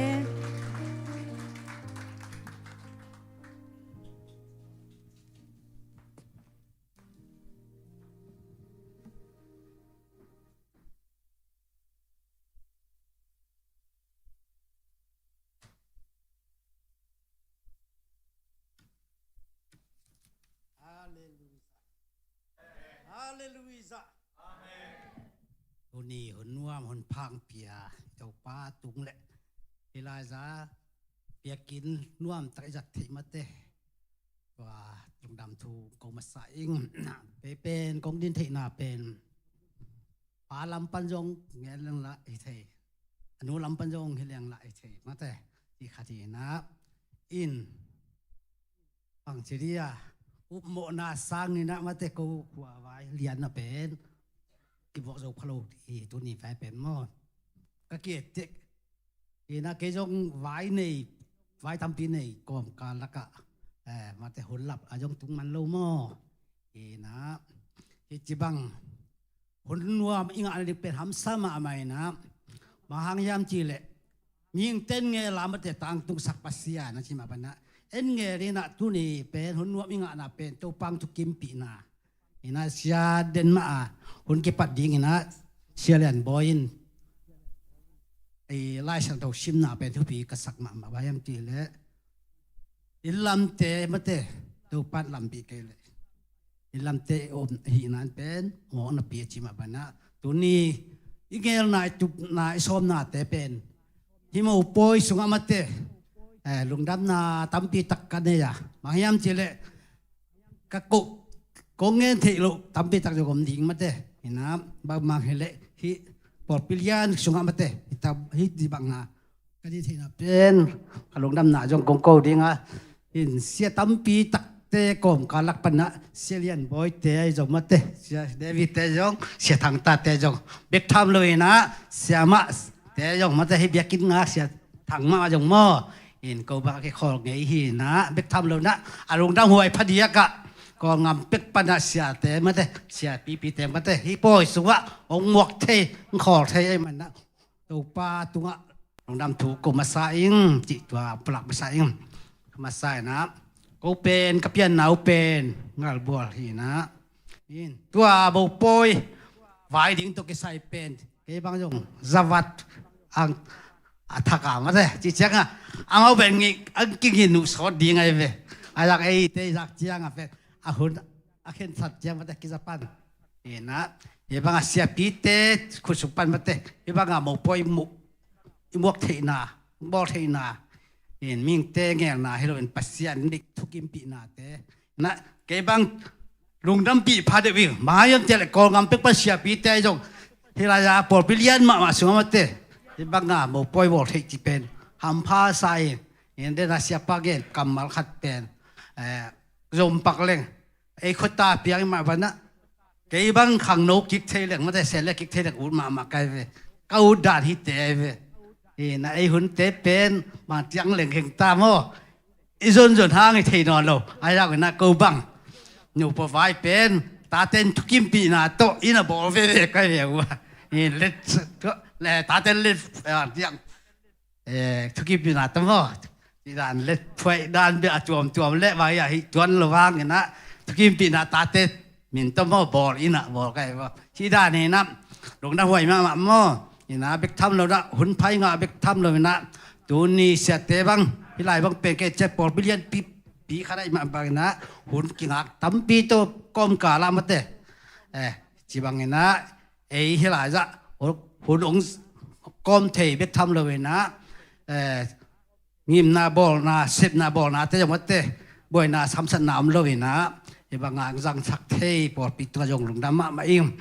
Halleluiah. Halleluiah. Amen. Tuni hun nuam hun phang pia Topa tung le Elijah biakinn nuam tak i zat theih mate. Tua lungdam thu ko masa ing. Pei pen kong din theihna pen pa lam pan zong ngen leng lah hi thei, a nu lam pan zong hi leng lah hi thei mate. Ti khat hi na in pang ci dia upmawhna sang ni na mate, ko khua vai lian na pen kivok zo kha lo hi tuni vai pen maw. Ka kiet tek hi na, kei zong vai nei, vai tampi nei kawmkal lakah, eh, mate hun lap a zong tung man lo maw. Hi na, hi ci bang hun nuam i ngahna ding pen hamsa mahmah hi na. Bang hang hiam ci leh mihingte en ngel a mate tangtungsak Pasian a ci mah bana en ngel hi na, tuni pen hun nuam i ngahna pen Topa thukimpihna. Hi na, sia den mah a hun kipat ding hi na, Sia Lian Bawi in i Lai Siangtho simna pen thupi ka sak mahmah. Bang hiam ci leh i lamte mate Topa in lampih kei leh i lamte om hi nan pen mawk napi a ci mah bana. Tuni i ngelna, i tupna, i sawmnate pen hih mopawi sungah mate, eh, lungdamna tampi tak ka nei a. Bang hiam ci leh ka ko, kong ngen theih loh tampi tak zong om ding mate. Hi na, bangmah hi leh hih pawlpi lian sungah mate, hih tam, hih ci bang na ka din theihna pen ka lungdamna zong kong ko ding a. In sia tampi takte kawmkal lak pan na Sia Lian Bawi te ahi zong mate, Sia David te zong, Sia Thang Ta te zong, bek tham lo hi na, Sia Mah te zong mate, hih biakinn ngak Sia Thang Mah zong maw. In ko bang a kikhawl ngei hi na, bek tham lo na, a lungdam huai phadiak ah Kawlgam pek pan a siate mate, Sia Pipi te mate, hih pawi sungah hong muak thei, hong khawl thei ahih man na Topa tungah lungdam thu ko masa ing, cih tua palak masa ing. Ka masa hi na, ko pen ka pianna uh pen Ngalbual hi na. In tua mopawi vai ding tawh kisai pen kei bang zong zavat ang a thak a mate, ci ciang a amau pen ngik ang kingin uh sawt ding ahi ve. A zak eite zak ciang a pen a hun a khensat ciang mate kiza pan. Hi na, hi bang a siapite khut sung pan mate, hi bang a mopawi mu, i muak theihna, bawl theihna, in mihingte ngelna hi lo in Pasian dik thukimpihna te. Na, kei bang lungdampih pha deuh ing, bang hiam ci leh Kawlgam pek pan siapite ahi zong, hih lai-a pawlpi lian mahmah sungah mate, hi bang a mopawi bawl theih cih pen hampha sa in, in den a siapa gen kammal khat pen, eh, zom pak leng, ei khuata piang i mah bana, kei bang khangno kik thei leng mate, sele kik thei leng ut mahmah kai ve. Ka ut dan hite ai ve. Hi na, ei hunte pen bang ciang leng heng ta maw. I zonzon hang i thei nawn lo. Ai zak na ko bang nupa vai pen taten thukimpihna tawh i na bawl veve kai ve uh a. Hi let le tate let, eh, tiang, eh, thukimpihna tawh maw. Ci dan let phuai dan bia a tuamtuam le vai a hi tuan lo vang ina thukimpihna tate min tawh maw bawl ina bawl kai maw. Ci dan ina lungdam huai mahmah maw. Ina bek tham lo na hun phai ngah bek tham lo ina tuni siate bang hi lai bang pen kei ciat pawlpi lianpi pi khat ahi mah bang ina hun kingak tampi tawh kawmkal ah mate. Eh, ci bang ina ei hi lai zah hun hong kawm thei bek tham lo ina, eh, ngimna bawlna sepna bawlna te zong mate buaina samsatna om lo ina hi bang a zangsak thei pawlpi tua zong lungdam mahmah ing.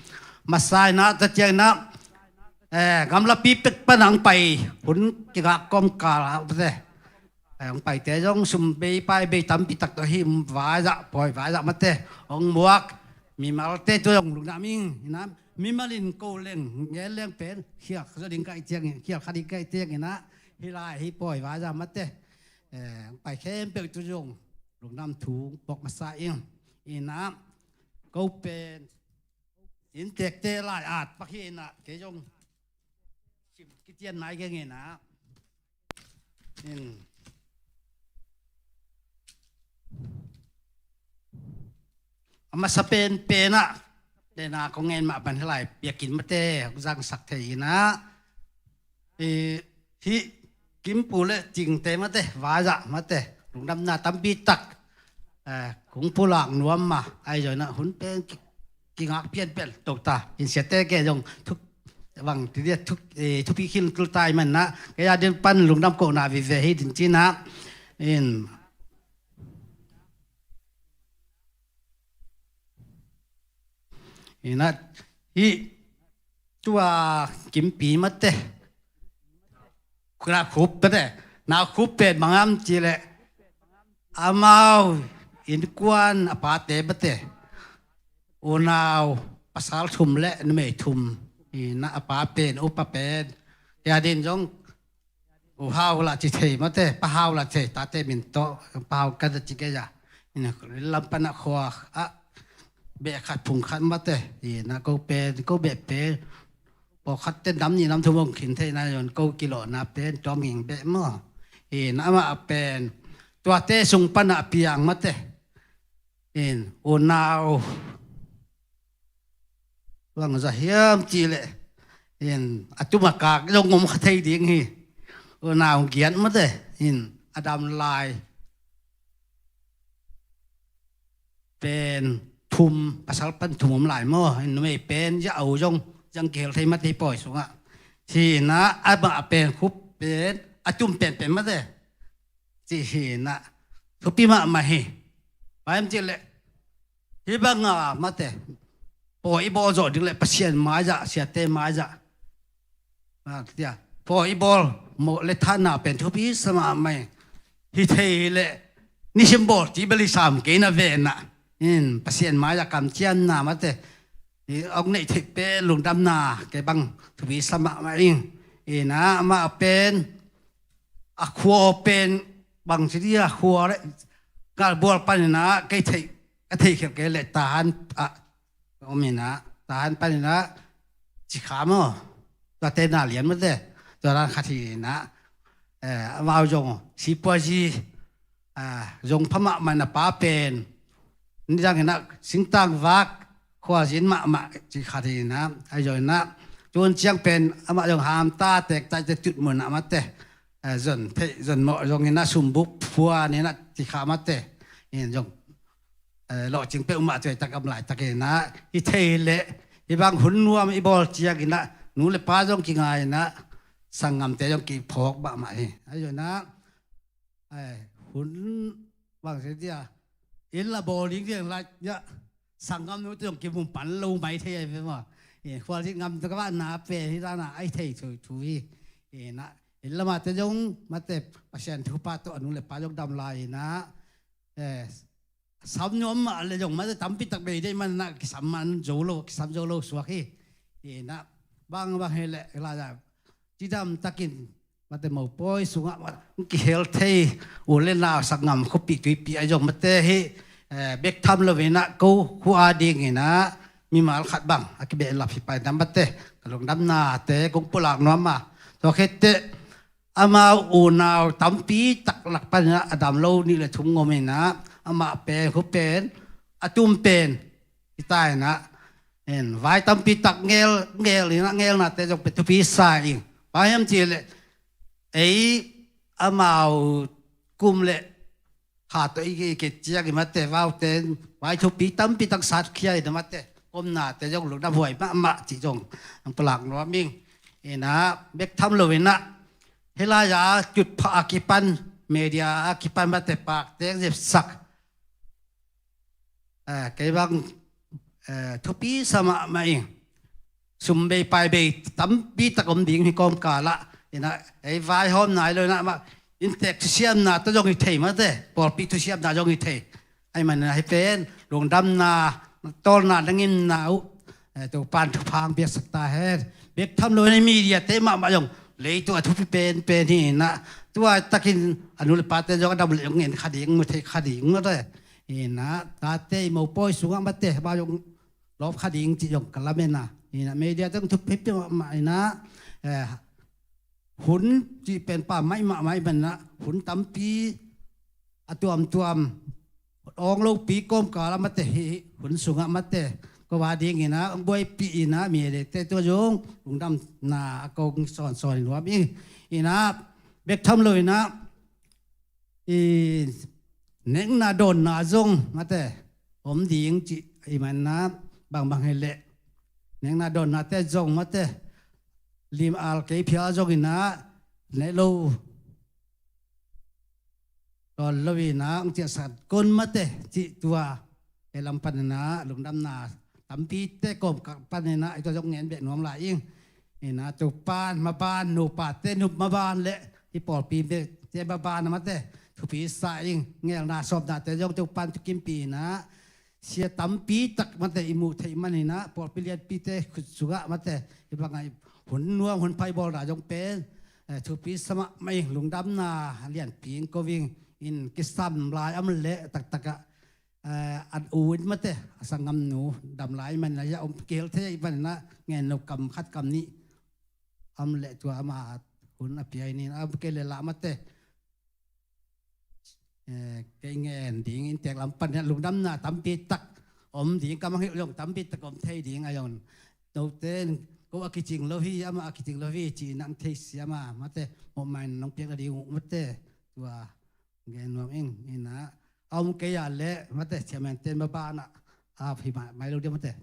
Masa ina ta ciang ina, eh, gamlapi pek pan ang pai hun kingak kawmkal ah mate. Hong paite zong sum bei pai bei tampi tak tawh hi vai zah pawi vai zah mate hong muak mimalte tua zong lungdam ing ina mimal in ko leng ngel leng pen khial kha ding kai tiang in khial kha ding kai tiang ina hi lai hi pawi vai zah mate. Eh, hong pai khempeuh tua zong lungdam thu puak masa ing ina ko pen inntekte lai at pak hi ina kei zong sim kitian nai keng ina in a masa penpen ah dena kong ngen mah ban hi lai piakin mate hong zangsak thei ina. Hi kimpu le cingte mate vai zah mate lungdamna tampi tak, eh, kung pulak nuam ma ahi zong ina hun pen ki- kingak pianpian to ta in siate ke zong thuk bang ti dia thuk, eh, thupi khil tul tai man na kei a din pan lungdam kohna vive hi din cina in ina hi tua kimpi mate na khup mate na khup pen mangam ci le amau innkuan a pate mate unau pasal thum le numei thum ina a pa pen upa pen ya din zong u hau la ci thei mate pa hau la thei tate min tawh pa hau ka da ci ke ya ina lam pana khua a beh khat phung khat mate ina ko pen ko beh pen pawlkhatte nam nih nam thum hong khin theihna zon ko kilawhna pen tuam ging beh maw? Ina amah pen tuate sung pana a piang mate in unau bang za hiam cih leh in a tuma kak zong om kha thei ding hi. Unau giat mate in a dam lai pen thum pasal pan thum om lai maw in numei pen ya au zong zang kihel thei mate hi pawi sungah hi ina a mah pen khup pen a tum penpen mate ci hi ina thupi mahmah hi. Paim cih leh hi banga mate pawi i bawl zawh ding leh Pasian maizah siate maizah pawi i bawl mawh le thahna pen thupi sa mahmah hi. Hi thei leh nisim bawl ti bel i sam kei na venah in Pasian maizah kamciamna mate i ong neih theih pen lungdamna kei bang thupi sa mahmah ing. Ina amah pen a khua pen bang ci dia khua le galbual panina kei theih ka theih khial kei le tahan a omina tahan panina cikha maw? Tua tena lian mate tua dan khat hina amau zong sipuazi zong pha mahmah na pa pen nidang hina singtang vak khualzin mahmah cikha hina ahi zong hina tun ciang pen amah zong hamta tektaite tutmunah mate zon theih zon mawh zong hina sumbuk phuan hina cikha mate in zong lawhcing peuhmah tuaitak am laitak inah i thei leh i bang hun nuam i bawl cianginah nu le pa zong kingainah sanggamte zong kiphawk mahmah hi. Ahi zonah hun bang sia dia inn la bawl ding diang lai iah sanggam nute zong kimu pan lo mai thei ahi ve maw? Khualzin ngam takvah na pen hi dana ahi thei thu hi. Inah inn lamate zong mate Pasian thupha tawh a nu le pa zong dam lai inah sam nuam mah le zong mate tampi tak bei deih manah kisam man zo lo kisam zo lo suak hi. Inah bang bang hi leh lada cidam takin mate mopawi sungah kihel thei u le nau sak ngam khuapi tuipi ahi zong mate hi. Bek tham lo inah ko khua ding inah mimal khat bang a kibehlap hi pai na mate, ka lungdamnate kong pulak nuam a. Tua khit teh amau unau tampi tak lak panin ah a dam lo nih le thum ngom in ah, amah pen, hu pen, a tum pen hi ta in ah, en, vai tampi tak ngel, ngel in ah, ngelnate zong pen thupi sa ing. Bang hiam cih leh ei amau kum le kha tawh i, i kiciang i mate, vaute vai thupi tampi tak satkhia i na mate, omnate zong lungdam huai mahmah cih zong ang pulak nuam ing. Ina, bek tham lo ina, hih lai-a cutphah a kipan, media a kipan mate, pakte zepsak, eh, kei bang, eh, thupi sa mahmah ing. Sum bei pai bei tampi tak om ding hi kawmkal ah. Ina, ei vaihawm nai lo ina mah, inntek thusiamna tawh zong hi thei mate, pawlpi thusiamna zong hi thei. Ahih manin ah hih pen lungdamna, tawlna, nangimna uh, eh, Topan thupha hong piaksak ta hen. Bek tham lo ina, media-te mahmah zong leitung a thupi penpen hi ina, tua takin a nu le pate zong a dam leh zong ngen kha ding, mu thei kha ding mate. Ina, tate i mopawi sungah mate, amau zong lawp kha ding cih zong ka lamen a. Ina, media teng thupi mahmah ina, eh, hun cih pen pammaih mahmah ina, hun tampi a tuamtuam awng lopi kawmkal ah mate, hih hun sungah mate, ko va ding ina, buaipih ina, media-te tua zong lungdamna a kong sawnsawn nuam ing. Ina, bek tham lo ina, i nekna dawnna zong mate om ding cih i manna, bangbang hi leh nekna dawnnate zong mate, lim al kei phial zong ina, neh lo dawn lo ina, ang ciahsan kon mate cih tua, ei lam pan ina lungdamna tampi te kawm ka pan ina, i tua zong ngen beh nuam lai ing. Ina, Topan maban, nupate nup maban le i pawlpi bek te maban a mate, thupi sa ing. Ngelna sawpnate zong Topan thukimpi ina, sia tampi tak mate i muh theih man ina, pawlpi lianpite khut sungah mate, i bangah i hun nuam hun pha i bawlna zong pen, eh, thupi sa mahmah ing. Lungdamna lianpi ing ko ing. In kisam lai a om leh taktak ah, eh, an u in mate, a sanggamnu dam lai man ina, a om kihel thei man ina, ngen lo kam khat kam nih a om leh tua ama hun a pia ing. A om kei leh lah mate, eh, kei ngen ding, inntek lam pan ina lungdamna tampi tak om ding, ka mang hi uh zong tampi tak om thei ding a zong. Note in ko a kicing lo hi, amah a kicing lo hi ci-in ang theisiam a mate, mawhmain nong piak nading uh mate, tua ngen nuam ing. Ina, a om kei a leh mate, chairman ten maban ah a ap hi mah, mai lo dia mate.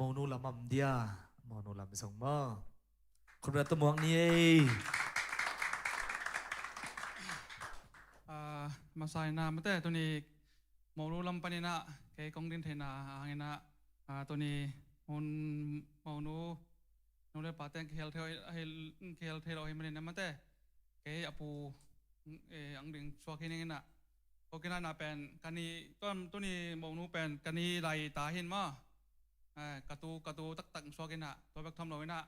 Monu lam om dia, monu lam zong maw. Khut beng ta muak ni ei. Ah, masa ina mate, tuni monu lam pan ina kei kong din theihna hang ina, ah, tuni hun monu, nu le pa teng kihel thei, kihel thei lo hi man ina mate, kei a pu, eh, ang ding suak hi ning ina. Ko kinai na pen ka ni, tuam tuni monu pen ka ni lai ta hin maw. Eh, ka tu, ka tu taktak suak ina, tua bek tham lo ina.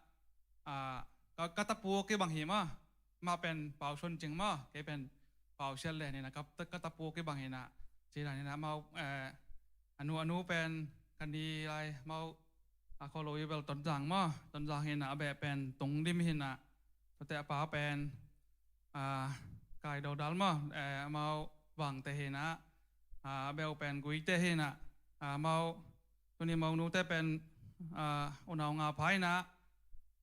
Ah, ka, ka tapu kibang hi maw. Mah pen Pau Suan Cing maw, kei pen Pau Sial Lian ina, ka, ka tapu kibang ina. Ci dan ina mau, eh, a nu, a nu pen ka ni lai mau, a kho lo i bel Tonzang maw, Tonzang ina, a beh pen Tung Dim ina. Tuate a pa pen, ah, Kai Dodal maw, eh, mau Vangte ina, ah, a beh pen Guite ina, ah, mau tuni monu te pen, ah, unau nga pha ina,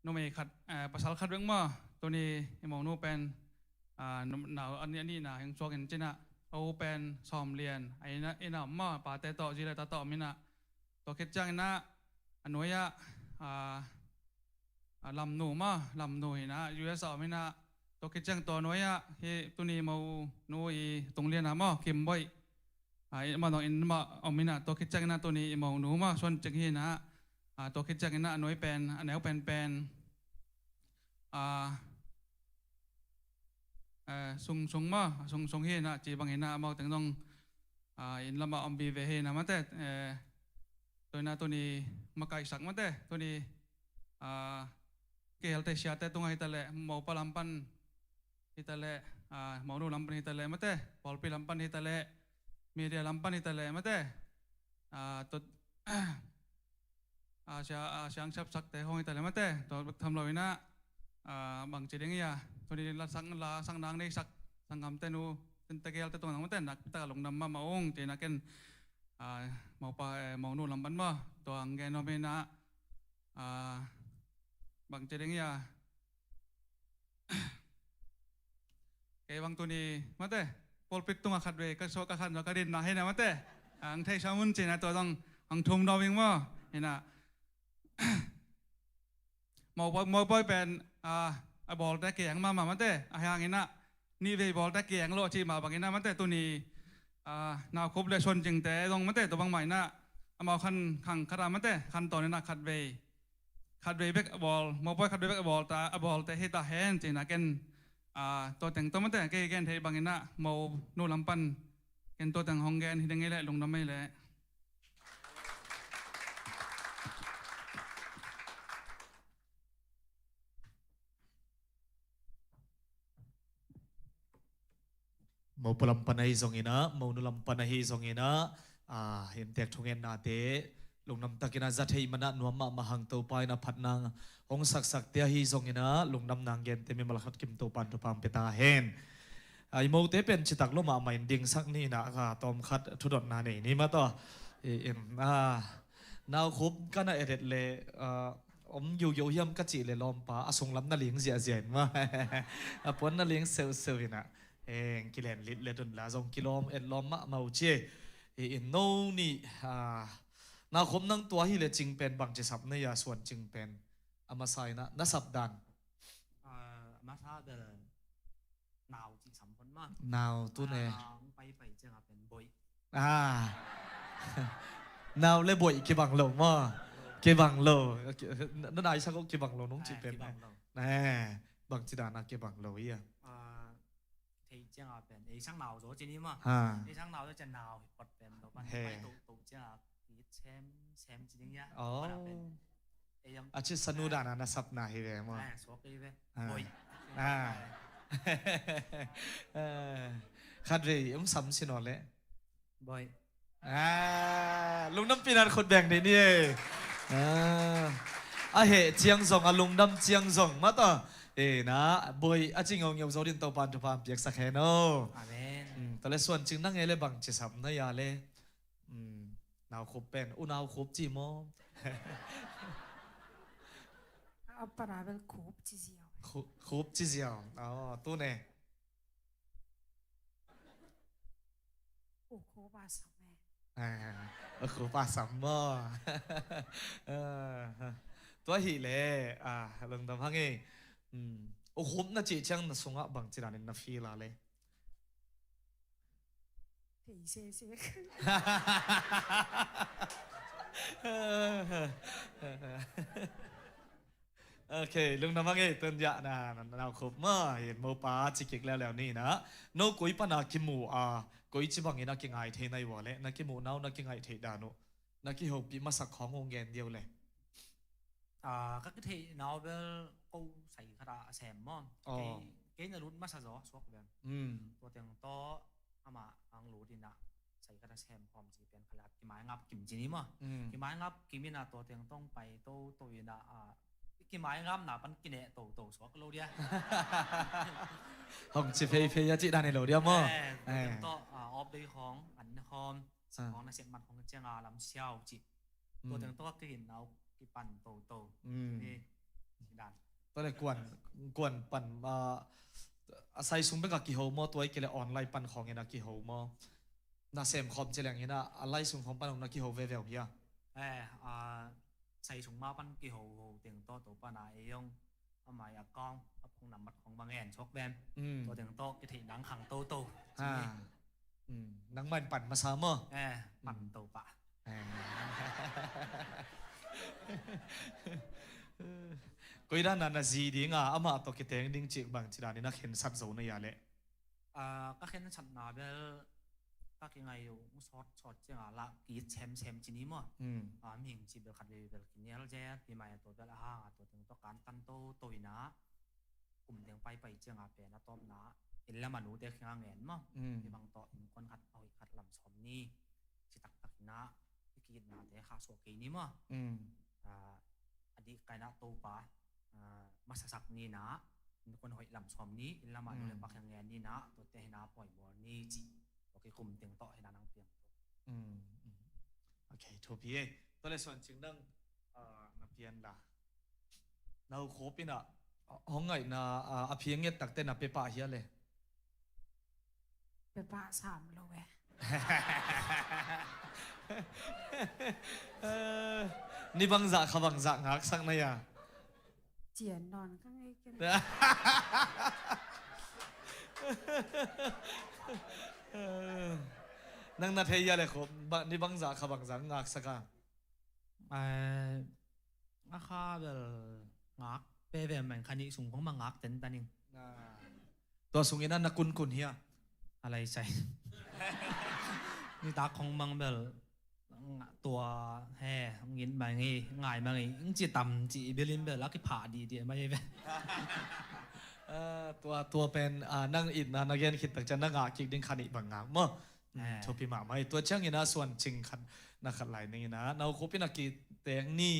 numei khat, eh, pasal khat bek maw. Tuni i monu pen, ah, nu, nau a nih, a nihna hong suak in ci ina, a u pen Sawm Lian, a ina, ina om maw, pate tawh, zi le ta tawh om ina. Tua khit ciang ina, a nuai ah, ah, ah, Lamnu maw, Lamnu ina, U S a om ina, tua khit ciang tua nuai ah, hi tuni monu i Tung Lian a maw, Kim Boih. Ah, i, amah dong inn mah om ina, tua khit ciang ina tuni i monu maw, Suan Cing hi ina, ah, tua khit ciang ina a nuai pen, a neu penpen, ah, eh, sungsung maw, sungsung hi inah, ci bang inah amau teng zong, ah, inn lamah om vive hi inah mate, eh, tua inah tuni makaisak mate, tuni, ah, kihel thei siate tungah hi taleh, mopa lam pan hi taleh, ah, monu lam pan hi taleh mate, pawlpi lam pan hi taleh, media lam pan hi taleh mate, ah, tua, ah, sia, ah, siangsiapsakte hong hi taleh mate, tua bek tham lo inah, ah, bangci ding hi a, tuni la sang, la sang nang nei sak, sanggamte nu, tente geelte tung nang mate, nakpi tak a lungdam mahmah ung, ci inah ken, ah, mopa, eh, monu lam pan maw, tua hong gen nuam inah, ah, bangci ding hi a, kei bang tuni mate, pulpit tungah khatvei ka suak ka khan zaw ka dinna hi inah mate, ang thei sam un ci inah tua zong ang thum dawm ing maw, inah. Mopawi, mopawi pen, ah, a bawlte kiang mahmah mate, ahi hang inah nihvei bawlte kiang lo a cih mah bang inah mate, tuni, ah, Naukhup le Suancingte zong mate, tua bangmah inah amau khan khang khat ah mate, khan tawn inah khatvei, khatvei bek a bawl, mopawi khatvei bek a bawl ta, a bawlte hi ta hen ci inah ken, ah, tua teng tawh mate, kei gen thei bang inah monu lam pan ken tua teng hong gen hi ding hi leh, lungdam hi leh. Mopa lam pan ahi zong inah, monu lam pan ahi zong inah, ah, inntek thungennate lungdam tak inah za thei manah nuam mahmah hang, Topa inah phatna hong saksakte ahi zong inah lungdam nang gente mimal khat kim Topan thupha pia ta hen. Ah, i mote pen citak lo mahmah in dingsak ni inah, ah, tawmkhat thudotna nei ni mah tawh. I, in, ah, Naukhup ka na et et leh, ah, om giugiau hiam ka cih leh lawmpa a sunglam na ling ziahziah in mah. A puan na ling seuseu inah. Eng kilen lit let un la zong kilawm et lawm mahmah uh ci. I, in no nih, ah, Naukhup nang tua hi leh Cing pen bangci sap na hi a, Suancing pen a masa inah na sap dan. Ah, a masa bel nau cih sam phot mah. Nau tu ne. Ah, ang pai pai ciangah pen boih. Ah. Nau le boih kibang lo maw. Kibang lo. Na, na naisak uh kibang lo nung cih pen. Kibang lo. Ne. Bangci dan a kibang lo hi a. Ah, thei ciangah pen ei sang nau zaw ci ni maw. Ha. Ei sang nau zaw ciang nau hi pot pen lo pan. He. Pai toh toh ciangah ki sem sem ci ding hi a. Oh. Pan a pen. A ci sanu dana na sapna hi ve maw? Ah, suak hi ve. Ah. Boih. Ah. Ah. Khatvei um sam sin aw leh. Boih. Ah, lungdam pinan khut beng dih ni e. Ah. A heh ciang zong, a lungdam ciang zong mah tawh. Eh, na, boih a ci ngeungeu zo din Topan thupha piaksak hen aw. Amen. Hmm, tua leh Suancing nang e leh bangci sap na hi a leh. Hmm, Naukhup pen, u Naukhup ci maw? A para bel Khup ci ziau. Khu-, Khup ci ziau. Oh, tu ne. U Khup a sam e. Ah, u Khup a sam maw? Ah, tua hi leh, ah, lungdam hang e. Hmm, u Khup na cih ciang na sungah bangci danin na feel a leh. Thei sese. Ok, lungdam hang e, tun ya na, na, Naukhup mah, hin mopa ci kik leuleu ni na. No koi pana kimu a, koi ci bangin a kingai thei na hi ua leh, na kimu nau na kingai thei dan uh. Na kihopih masak khawng hong gen diau leh. Ah, ka kitheih nau bel ko sai khat ah a sem maw. Oh. Kei, kei na lut masa zaw suak bem. Mm. Tua teng tawh amah ang lut inah sai khat a sem khawm ci pen khalat kimaingap kim ci ni maw. Mm. Kimaingap kim inah tua teng tawh pai to to inah, ah, kimaingapna pan kineh to to suak lo dia. Hong ci feifei a cih dan hi lo dia maw. Eh, tua teng tawh, ah, off day khawng an khawm. Sa khawng na sep mat khawng ciang a lam siau cih. Tua teng tawh kihin nau kipan toto. Ni dan. Tua leh kuan, kuan pan, ah, a sai sung bek a kiho maw, tua i kei leh online pan khawngin a kiho maw? Na sem khawm ci leng hi na, a lai sung khawng pan hong na kiho veve uh hia? Eh, ah, sai sung ma pan kiho ho teng tawh to pan a ei hong. Amah i account a phone number khong bang en suak bem. Mm. Tua teng tawh kitheih nang khang toto. Ah. Mm. Nangmah in pan masa maw? Eh, pan to pah. Eh. Koi dan na na zi ding a, amah tawh kiteng ding cih bang ci dan in na khensat zo na hia leh? Ah, ka khensatna bel ka kingai uh sawt sawt cianga lah ki-it semsem ci ni maw? Mm. Ah, mihing ci bel khat veve bel kinial zel pi mai a, tua bel a hang a, tua teng tawh kan tan toto ina kum teng paipai cianga pen a tawpna inn lam a nute khinga ngen maw? Mm. Hibang tawh innkuan khat a hoih khat lam sawm ni ci taktak ina i ki-itnate khahsuah kei ni maw? Mm. Ah, a dih kaina Topa, ah, masasak ni ina, innkuan hoih lam sawm ni, inn lam a nu le pa khinga ngen ni ina, tuate hina pawimawl ni ci. Tua kikum teng tawh hina nang piang. Mm, mm. Ok, thupi ei. Tua le Suan Cing nang, ah, na pian la. Na ukhup ina, ah, hong ngaihna, ah, a phiang nget takte na pepah hia le? Pepah sam lo e. Eh, ni bangzah kha bangzah ngaksak na hia? Cian nawn ka ngei ken. Nang na thei hia le khup, ba, ni bangzah kha bangzah ngaksak a? Eh, a kha bel ngak pe ve men kha nih sung khong ma ngak ten ta ning. Na. Tua sungin a na kunkun hia? A lai sai. Nitak khong mang bel tua he ngin ma ngi ngai ma ngi ing ci tam ci bilin bel a kiphah di di mai ve. Ah, tua, tua pen, ah, nang itna na gen khit tak ciang na ngah kik ding kha nih bang ngak maw? Mm, eh, thupi mahmah hi. Tua ciangin a Suan Cing khat na khat lai ning ina, na ukhup ina kiteng ni,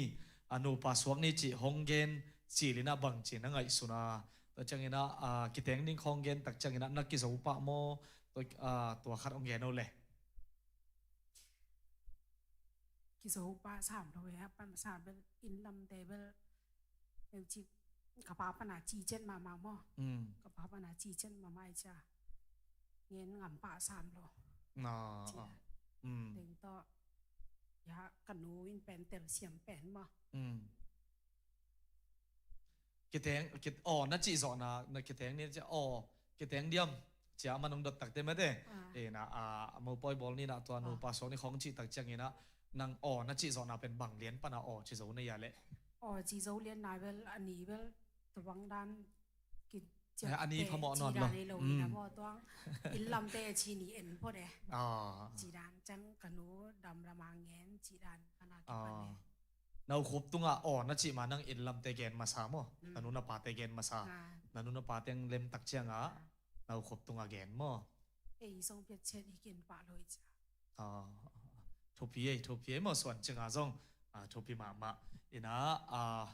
a nupa suak ni cih hong gen cil ina bangci na ngaihsun a? Tua ciangin a, a, kiteng ding khong gen tak ciangin a na kizo pah maw? Tua, a, tua khat hong gen o le. Kizo pah sam lo e, a pan sa bel inn lamte bel Leu ci, ka pa pana ci cian mahmah maw? Mm. Ka pa pana ci cian mahmah ai cia. Ngen ngam pah sam lo. Na, cia. Ah. Mm. Teng tawh. Ya, ka nu in pen telsiam pen maw? Mm. Kiteng, kit, aw, na cih zawhna, na kiteng ni cia, aw, kiteng diam. Cia man hong dot takte mate. Ah. E na, a, a mopawi bawl ni na tua, ah, nupa suak ni khong cih tak ciangin a, nang aw na cih zawhna pen bang lian pana aw ci zo na hia leh? Aw ci zo lian na bel, a ni bel, tua bang dan, ki, eh, a ni phamawh nawn lo. Ci dan ei lo, mm, ina maw tuang, inn lamte ci ni en phot e. Ah. Ci dan ciang ka nu dam lama ngen, ci dan pana kipan e. Ah. Na ukhup tungah aw na cih ma nang inn lamte gen masa maw? Mm. Na nu na pate gen masa. Ah. Na nu na pate lem tak ciangah, ah, na ukhup tungah gen maw? Ei zong piat ciat i kin pah lo i cia. Ah, thupi ei, thupi ei maw Suan Cing a zong. Ah, thupi mahmah. Ina, ah,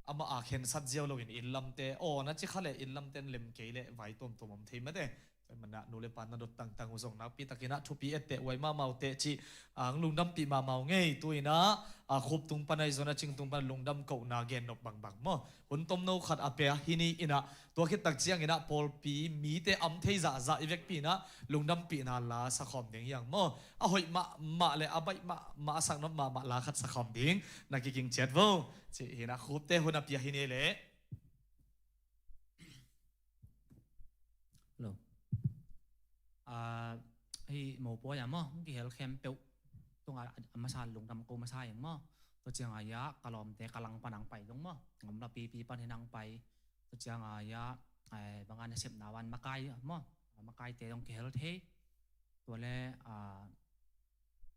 amah a khensat ziau loin inn lamte, aw na ci kha leh inn lamte lem kei leh vai tuamtuam om thei mate. Tua manah nu le pa na dot tangtang uh zong nakpi takin a thupi etteh uai mahmah uh teh cih, ah, lungdampih mahmah uh ngei. Tu ina, ah, khup tung pana i zon a cing tung pana lungdam kohna gen nop bangbang maw? Hun tomno khat a pia hi ni ina, tua khit tak ciangin a pawlpi mite am thei zahzah i vekpi ina lungdampihna la sakhawm ding hiang maw? A hoih mahmah le a baih mahmah a saknop mahmah la khat sakhawm ding na kiking ciat vo. Cih hi ina khupte hun a pia hi ni leh. Lo. Ah, hih mopawi a maw, hong kihel khempeuh tungah a masa lungdam ko masa ing maw? Tua ciangah ia ka lawmte ka lang panang pai dong maw? Ngamla pipi pan hi nang pai. Tua ciangah ia, eh, banga nasepna van makai maw? Makaite dong kihel thei. Tua le, ah,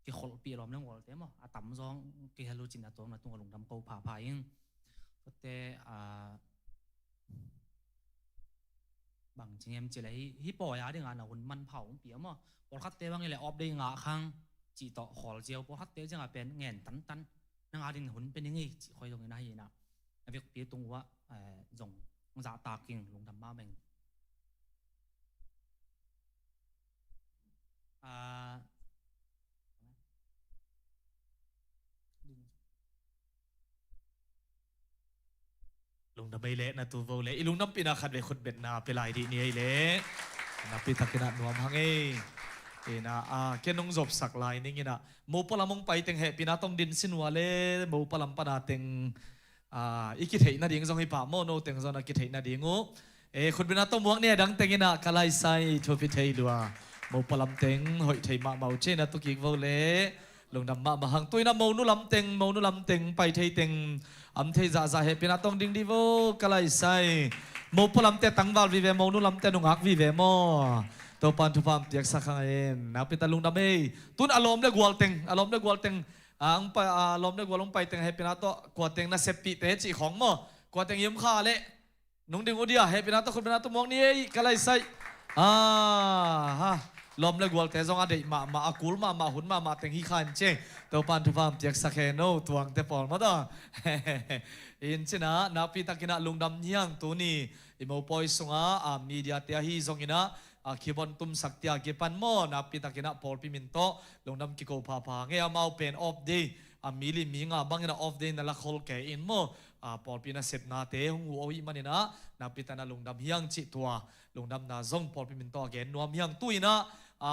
kikholhpih lawm leng walte maw? A tamzawng kihel uh cin a tuang na tungah lungdam ko phapha ing. Tuate, ah, bang ci ngem ci le hi, hi pawi a dingah na hun manpha hong pia maw? Pawlkhatte bang i le off day ngah khang cih tawh khawl ziau, pawlkhatte ciangah pen ngen tantan. Nang a ding hun pe ning ei cih khoi dongin ahi ina. A vekpi tung uh ah, eh, zong zahtak ing lungdam mahmah ing. Ah, lungdam ei leh na tu vo leh i lungdampihna khat vei khutbetna pia lai dih ni ei leh. Nakpi takin a nuam hang ei. Ina, ah, ken hong zopsak lai ning ina. Mopalam hong pai teng hehpihna tawng din sin ua le mopalam pana teng, ah, i kitheih nading zong hi pah maw, no teng zong a kitheih nading uh. Eh, khutbetna tawh muak ni a dang teng ina ka laisai thupi thei lua. Mopalam teng hoih thei mahmah uh cih na tu kik vo le. Lungdam mahmah hang. Tu ina monu lam teng, monu lam teng pai thei teng am thei zahzah hehpihna tawng ding dih vo ka laisai. Mopalamte tangval vive, monu lamte nungak vive maw? Topan thupha piaksak hang in, nakpi tak lungdam ei. Tun a lawm le gual teng, a lawm le gual teng, a, ang pa, a lawm le gual hong pai teng hehpihna tawh, kua teng na seppih te cih khawng maw, kua teng i om kha leh nung ding uh dia, hehpihna tawh khutbetna tawh muak ni ei, ka lai sai. Ah, ha. Lawm le gualte zong a deih mahmah, a kul mahmah, hun mahmah teng hi kha in cih. Topan thupha piaksak hen o, tuangte pawl maw taw. In cih ah, nakpi takin ah lungdam hi hang. Tuni i mopawi sungah, a, media te ahi zongin ah, a, kibon tumsak te a kipan maw, nakpi takin ah pawlpi min tawh lungdam kiko phapha. Ngei amau pen off day, a, mi li mi nga bangin ah off day na la khol kei in maw, a, pawlpi nasepnate hong huh uh ahih manin ah, nakpi takin ah lungdam hi hang cih tua lungdamna zong pawlpi min tawh a gen nuam hi hang. Tu-in ah, a,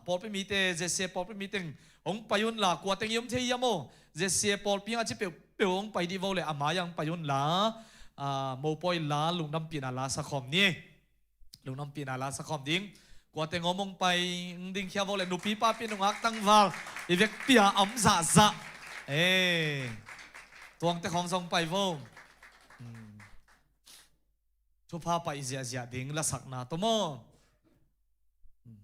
pawlpi mite, Z C A pawlpi mi teng hong pai un la, kua teng i om thei hiam aw? Z C A pawlpi ah ci peuhpeuh hong pai dih vo leh, a mai ah hong pai un la, a, mopawi la, lungdampihna la sa khawm ni. Lungdampihna la sa khawm ding. Kua teng om hong pai ding khia vo leh, nupi papi nungak tangval, i vekpi a om zahzah. Eh, tuangte khawng zong pai vo. Hmm. Thupha pai ziahziah ding lasakna tawh maw. Hmm.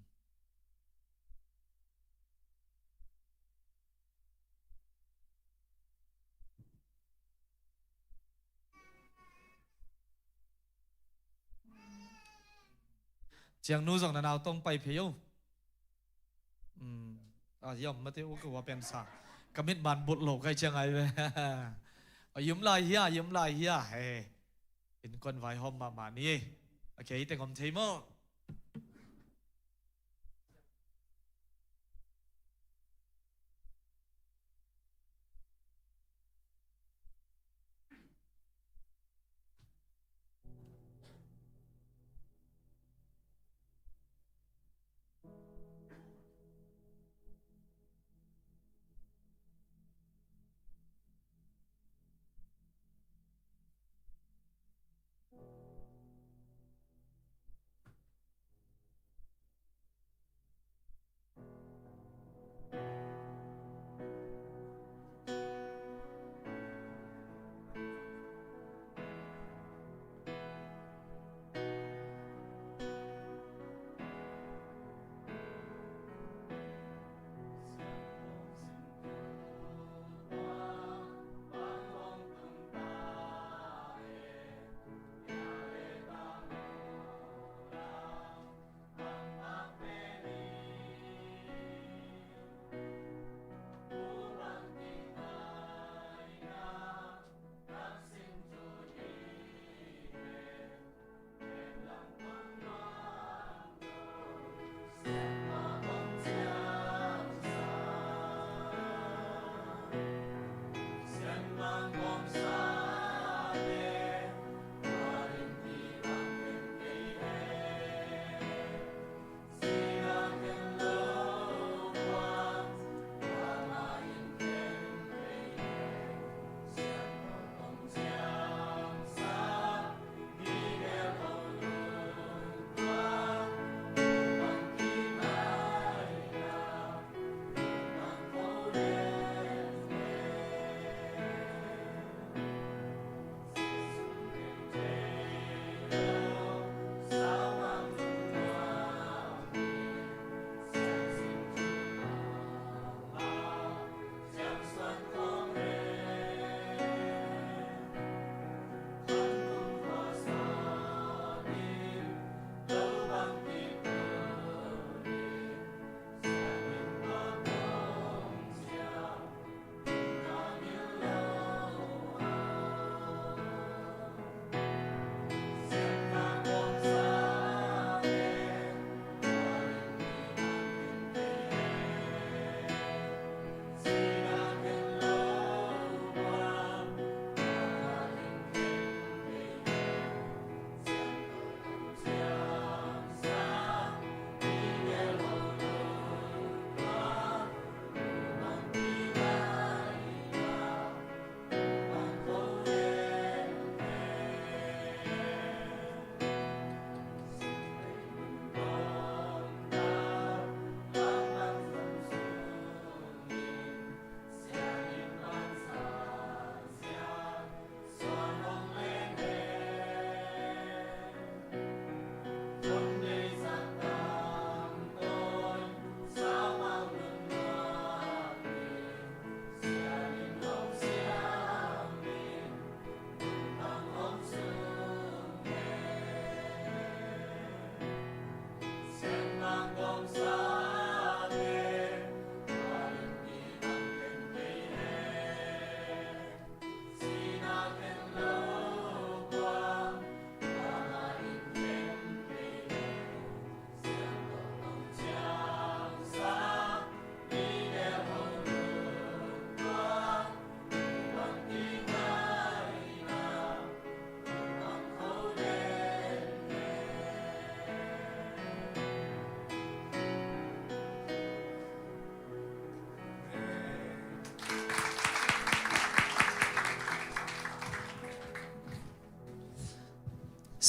Ciangnu zong na nau tawh pai phei o. Hmm. A, yom mate u ka wa pen sa. Ka mit man but lo kai ciang ai ve. A, yum lai hia, yum lai hia. He. Innkuan vaihawm mahmah ni. A, kei teng om thei maw.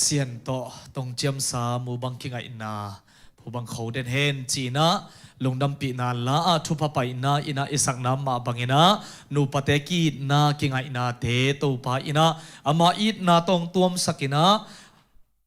Sian tawh tongciamsa mu bang kingaihna phu bang kho den hen ci-inah lungdampihna la-ah thupha paina inah i sakna mah banginah nupate ki-itna kingaihnate Topa inah ama itna tawng tuamsak inah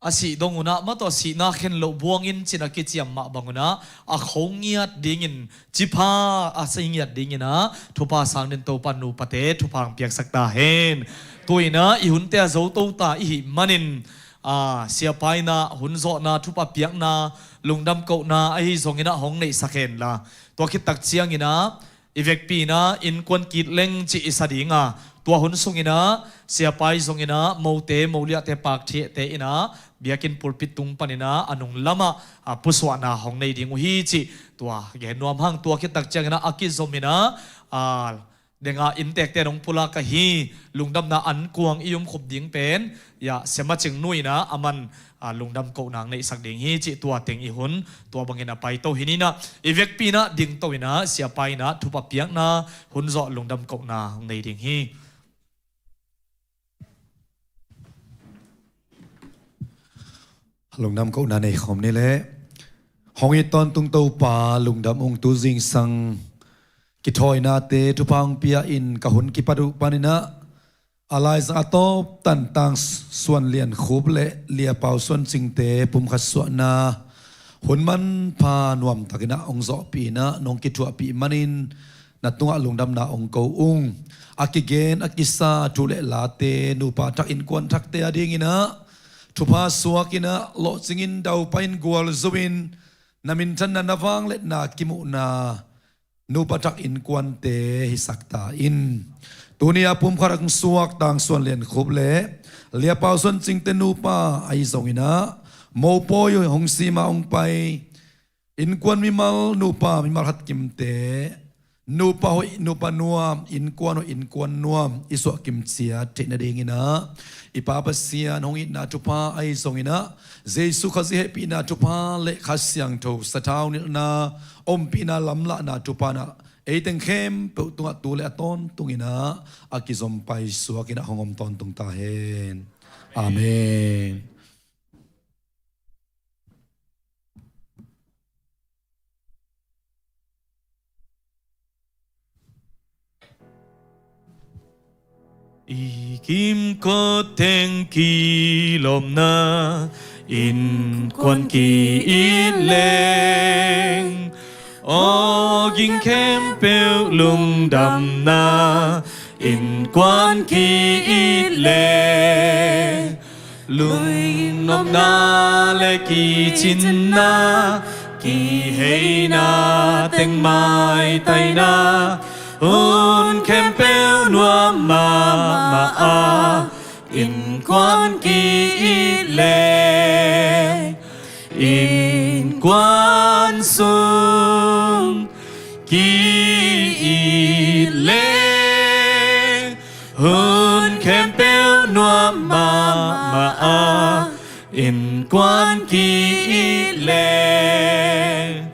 a sih dong unah mah tawh sihna khen loh buangin cinah kiciam mah bangunah a kho ngiat dingin cipha a si ngiat dinginah thupha sang den Topa nupate thupha ang piaksak ta hen. Tu-inah i hunte a zo to ta i hih manin a, siapa inah hun zawhna thupha piakna lungdam kohna ahi zonginah hong neihsak henla tua khittak cianginah i vekpi inah innkuan kit leng cih i sa dinga tua hun sunginah siapa i zonginah mote moliahte pakthihte inah biakinn pulpit tung paninah a nung lamah a pusuahna hong nei ding uh hi cih tua gen nuam hang. Tua khittak cianginah a kizominah a denga inntekte nong pulak ahi lungdamna an kuang i umkhup ding pen ya semacing nuinah a man a lungdam kohna ang neihsak ding hi cih tua teng i hun tua bangin a paito hi ninah i vekpi inah dingto inah siapa inah thupha piakna hun zawh lungdam kohna ang nei ding hi. Lungdam kohna nei khawm ni leh hong it tawntung Topa lungdam ung. Tu zingsang kithawinate thupha hong pia in ka hun kipat uh paninah a laizang a tawp tantang Suan Lian Khup le Liapau Suan Cingte pumkhat suahna hun manpha nuamtakinah hong zawhpih inah nong kithuahpih manin na tungah lungdamna hong ko ung. A kigen a kisa thu le late nupa thak innkuan thakte a dinginah thupha suakinah lawhcingin daupain gualzo-in na minthanna na vangliatna kimuhna nupa thak innkuante hisak ta in. Tuni a pumkhat a kong suak tang Suan Lian Khup le Liapau Suan Cingte nupa ahi zonginah mopawi hong sima hong pai innkuan mimal nupa mimal hatkimte nupa hoih nupa nuam innkuan hoih innkuan nuam i suahkim ciat theih nadinginah i Pa Pasian hong itna thupha ahi zonginah Jesu Khazih hehpihna thupha le Kha Siangtho sathau nilhna ompihna lamlahna thupha inah eiteng khempeuh tungah tu le a tawntunginah a kizom paisuakinah hong om tawntung ta hen. Amen. I kimkot teng kilawmna innkuan ki-it leng aw ging khempeuh lungdamna innkuan ki-it leng lungnopna le kicinna kiheina teng maitaina hun khempeuh nuam mahmah a innkuan ki-it leng innkuan sung ki-it leng hun khempeuh nuam mahmah a innkuan ki-it leng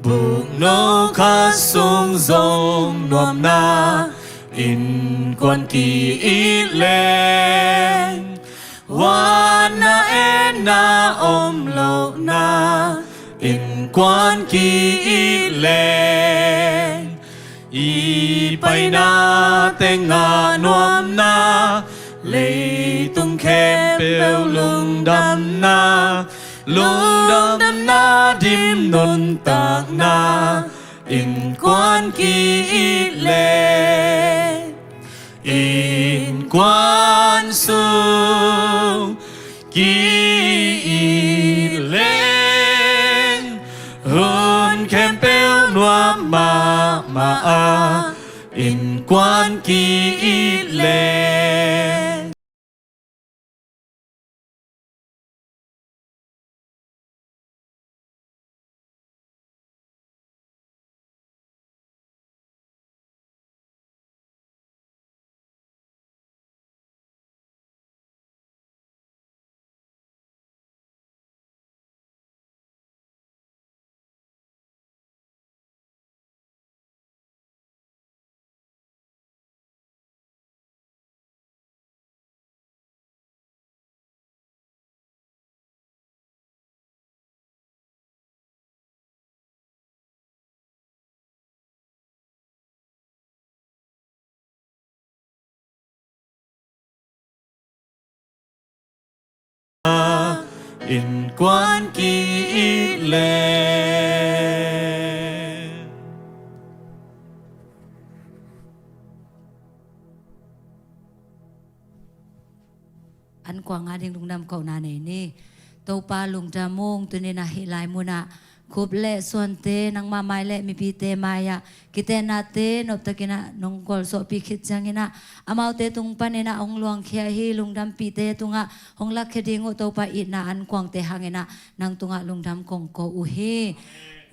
bukno khat sung zong nuamna innkuan ki-it leng huatna etna om lohna innkuan ki-it leng i paina tengah nuamna leitung khempeuh lungdamna lungdamna dim nuntakna innkuan ki-it leng innkuan sung ki-it leng hun khempeuh nuam mahmah a innkuan ki-it leng Innkuan ki-it le. Ankuang ading lungdam kohna nei ni. Topa lungdam ung, tuni-in ah hih lai munah khup le suante, nangmah mai le mipite mai-ah kiteenate noptakin ah nong gualzawhpih khit ciangin ah, amaute tung panin ah hong luangkhia hi lungdampihte tungah hong lakkhia ding uh Topa itna ankuangte hangin ah nang tungah lungdam kong ko uh hi.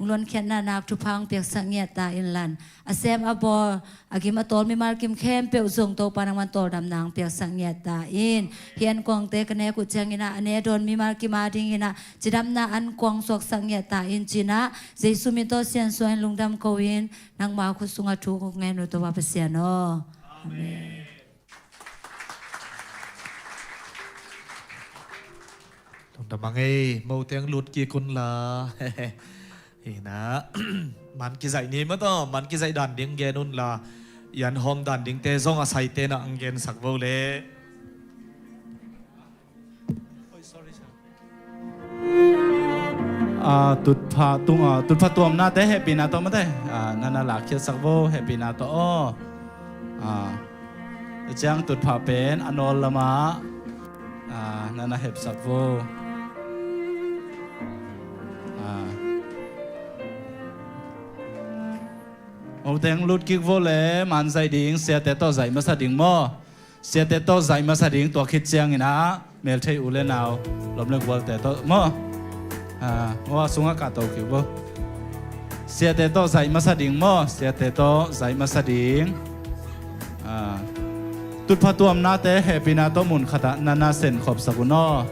Hong luankhiatna nak thupha hong piaksak ngiat ta in lan. A sem a bawl, a gim a tawl mimal kim khempeuh zong Topa nangman tawldamna hong piaksak ngiat ta in. Hih ankuangte ka nek uh ciangin ah, a ne dawn mimal kim adingin ah cidamna ankuang suaksak ngiat ta in ci-in ah, Jesu min tawh siansuah in lungdam ko-in, nangma khut sungah thu kong ngen uh Topa Pasian aw. Amen. Tung damang ei, mote hong lut kik un la. Hi na, man kizaih ni maw taw, man kizaih dan ding gen un la. Yan hawm dan dingte zong a saite na hong gensak vo le. Ah, tutphah tung, ah, tutphah tuamnate hehpihna tawh mate. Ah, na na lakkhiatsak vo, hehpihna tawh aw. Ah, ciang tutphah pen a nawl lamah, ah, na na hepsak vo. Ah. Mote hong lut kik vo le, man zaih ding, siate tawh zaih masa ding maw? Siate tawh zaih masa ding, tua khit ciangin ah melthei u le nau, lawm le gualte tawh maw? Ah, maw a sungah kahto kik vo. Siate tawh zaih masa ding maw? Siate tawh zaih masa ding. Ah, tutphah tuamnate hehpihna tawh mun khatah na na senkhopsak un aw.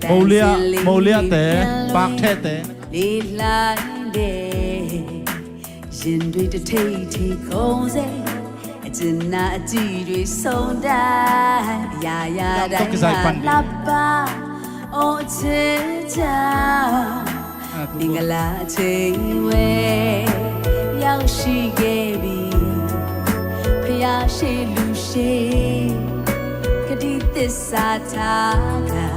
Moliah, Moliah te, Pak Theh te. ရင်တွေတထိတ်ထိတ်ခုန်စေ အကျဉ်းအကြည့်တွေဆုံးတတ် ရာရာတိုင်းဟာလှပ အိုးချစ်ချာ မင်္ဂလာအချိန်ဝဲ ရောက်ရှိခဲ့ပြီ ဖျားရှိလူရှိ ကတိသစ္စာထားတာ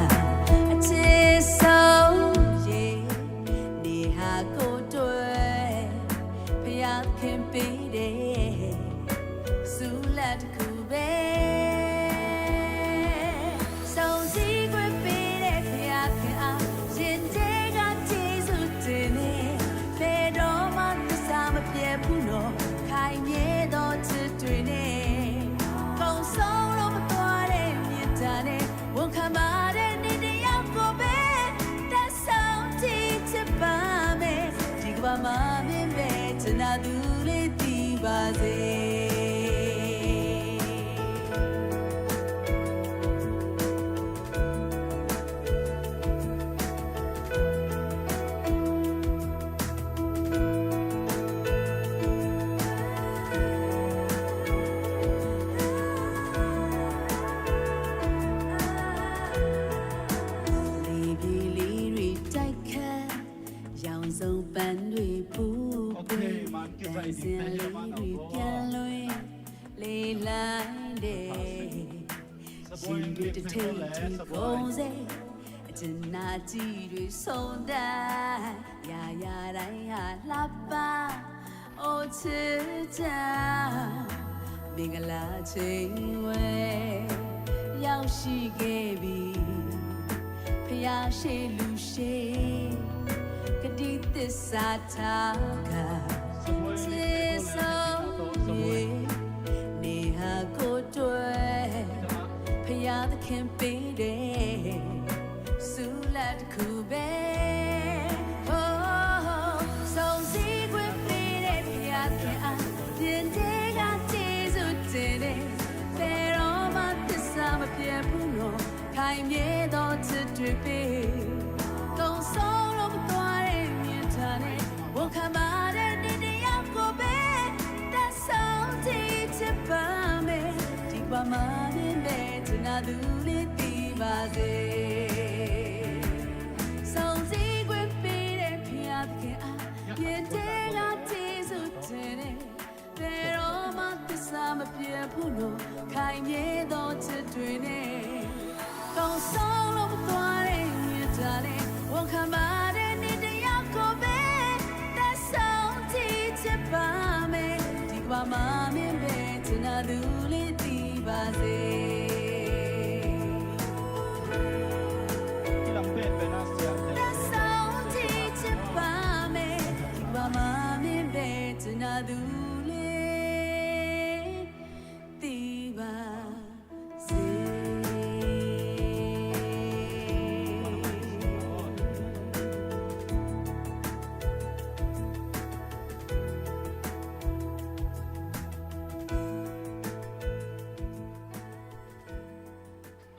အချစ်ဆုံးရေ နေဟာကိုယ်အတွက် ဖျားခင်ပေးတဲ့ ဆုလတ်တစ်ခုပဲ စုံစည်းခွင့်ပေးတဲ့ ဖျားခင်အား ရင်ထဲက ကျေးဇူးတင်နေ ဘယ်တော့မှ သစ္စာမပျက်ဘူးနော် ခိုင်မြဲသော ချစ်တွေနဲ့ ကုန်ဆုံးလို့မသွားတဲ့ မေတ္တာနဲ့ ဝန်ခံပါတယ် နေ့တစ်ယောက်ကိုပဲ တတ်စောင့်ကြည့်ချစ်ပါမယ် ဒီကမ္ဘာမှာ မင်းပဲ ချစ်နာသူလေး သိပါစေ လေပြေလေးတွေတိုက်ခတ် ရောင်စုံပန်းတွေပူပွင့် Okay, man, တန်ဆင်းလေးတွေပြန်လွင် လေလိုက်တဲ့ ရင်တွေတထိတ်ထိတ်ခုန်စေ အကျဉ်းအကြည့်တွေဆုံးတတ် ရာရာတိုင်းဟာလှပ အိုးချစ်ချာ မင်္ဂလာချိန်ဝဲ ရောက်ရှိခဲ့ပြီ ဖျားရှိလူရှိ ကတိသစ္စာထားက ချစ်ဆုံးရေ နေဟာကိုယ်အတွက် ဖျားသခင်ပေးတဲ့ ဆုလတ်တစ်ခုပဲ Oh, စုံစည်းခွင့်ပေးတဲ့ ဖျားသခင်အား ရင်ထဲက ကျေးဇူးတင်တယ် ဘယ်တော့မှ သစ္စာမပျက်ဘူးနော် ခိုင်မြဲသော ချစ်တွေပေး ကုန်ဆုံးလို့မသွားတဲ့ မေတ္တာနဲ့ ဝန်ခံပါတယ် နေ့တစ်ယောက်ကိုပဲ တတ်စောင့်ကြည့်ချစ်ပါမယ် ဒီကမ္ဘာမှာ မင်းပဲ ချစ်နာသူလေး သိပါစေ စုံစည်းခွင့်ပေးတဲ့ ဖျားသခင်အား တို့ ခိုင်မြဲသောချစ်တွေနဲ့ ကောင်းဆုံးလို့မသွားတဲ့မြတ်တာနဲ့ ဝန်ခံပါတယ် နေ့တစ်ယောက်ကိုပဲ သက်ဆုံးထိချစ်ပါမယ် ဒီကမ္ဘာမှာမင်းပဲ ချစ်နာသူလေးသိပါစေ သက်ဆုံးထိချစ်ပါမယ် ဒီကမ္ဘာမှာမင်းပဲ ချစ်နာသူလေးသိပါစေ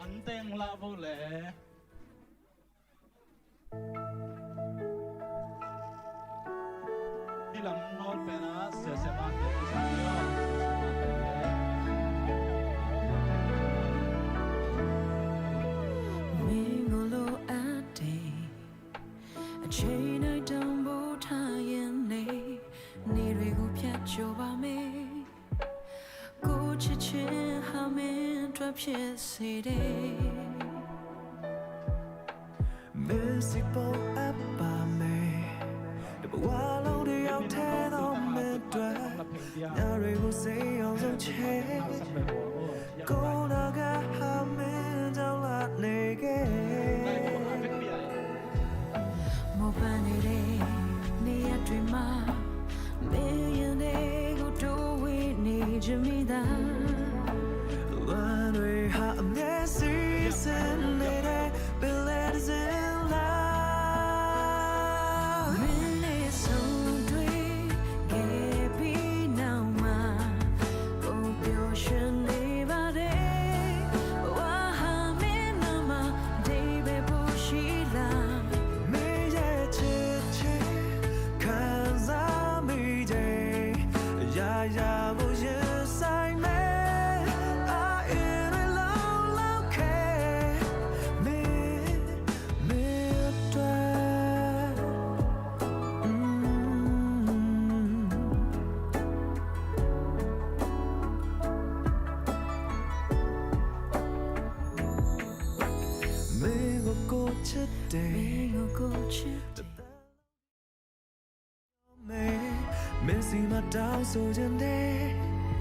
An teng lah vo le. Hi lam nawl pen ah Sia Sia Mate i sang hi aw. Mingolo ate, a chain I don't bow tie in ne, ni re go pya cho ba me. ကိုယ့်ချစ်ခြင်းဟာမင်းအတွက်ဖြစ်စေတယ်။ မင်းစီပေါ်အပ်ပါမယ်။ တစ်ဘဝလုံးတစ်ယောက်တည်းသောမင်းအတွက် ညတွေကိုစိတ်အောင်ဆုံးချက်။ ကိုယ်နာကဟာမင်းကြောင့်လာနေခဲ့။ မောပန်းနေတဲ့နေရာတွေမှာ မင်းရင်ထဲကိုတိုးဝေးနေချင်မိတာ။ ဝမ်းတွေဟာအမြဲစီးဆင်းနေတဲ့ ပင်လယ်တစ်စင်းလောက်။ မင်းနဲ့ဆုံတွေ့ခဲ့ပြီးနောက်မှာ ကိုယ်ပျော်ရွှင်နေပါတယ်။ ဘဝဟာမင်းနာမှာ အဓိပ္ပာယ်ပိုရှိလား။ မင်းရဲ့ချစ်ခြင်းခံစားမိချိန် အရာရာကိုရင်ဆိုင်မယ်။ အအင်းတွေလုံးလောက်ခဲ့ မင်း မင်းအတွက်။ မင်းကိုကိုချစ်တယ်။ မင်းကိုကိုချစ်တယ်။ မင်းစီမှာတောင်းဆိုချင်တယ်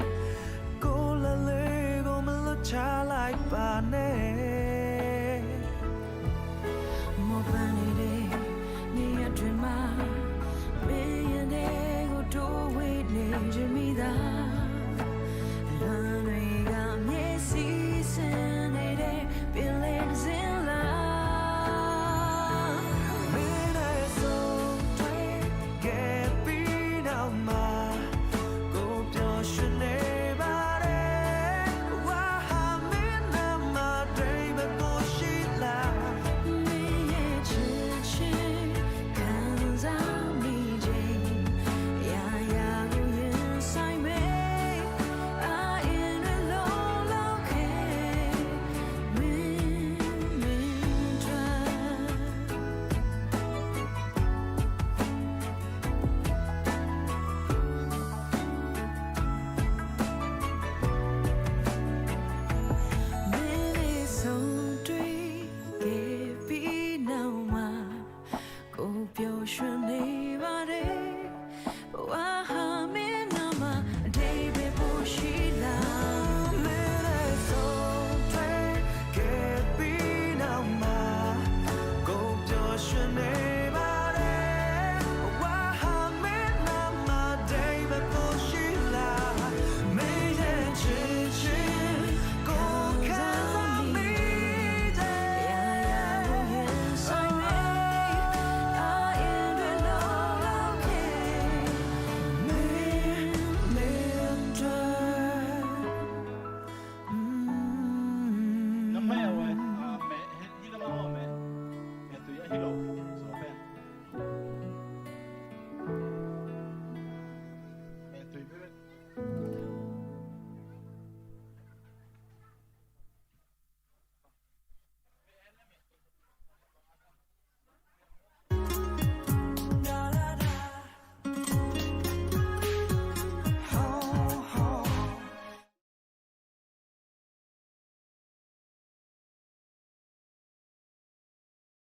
။ ကိုယ်လက်လေးကိုမလွတ်ချလိုက်ပါနဲ့။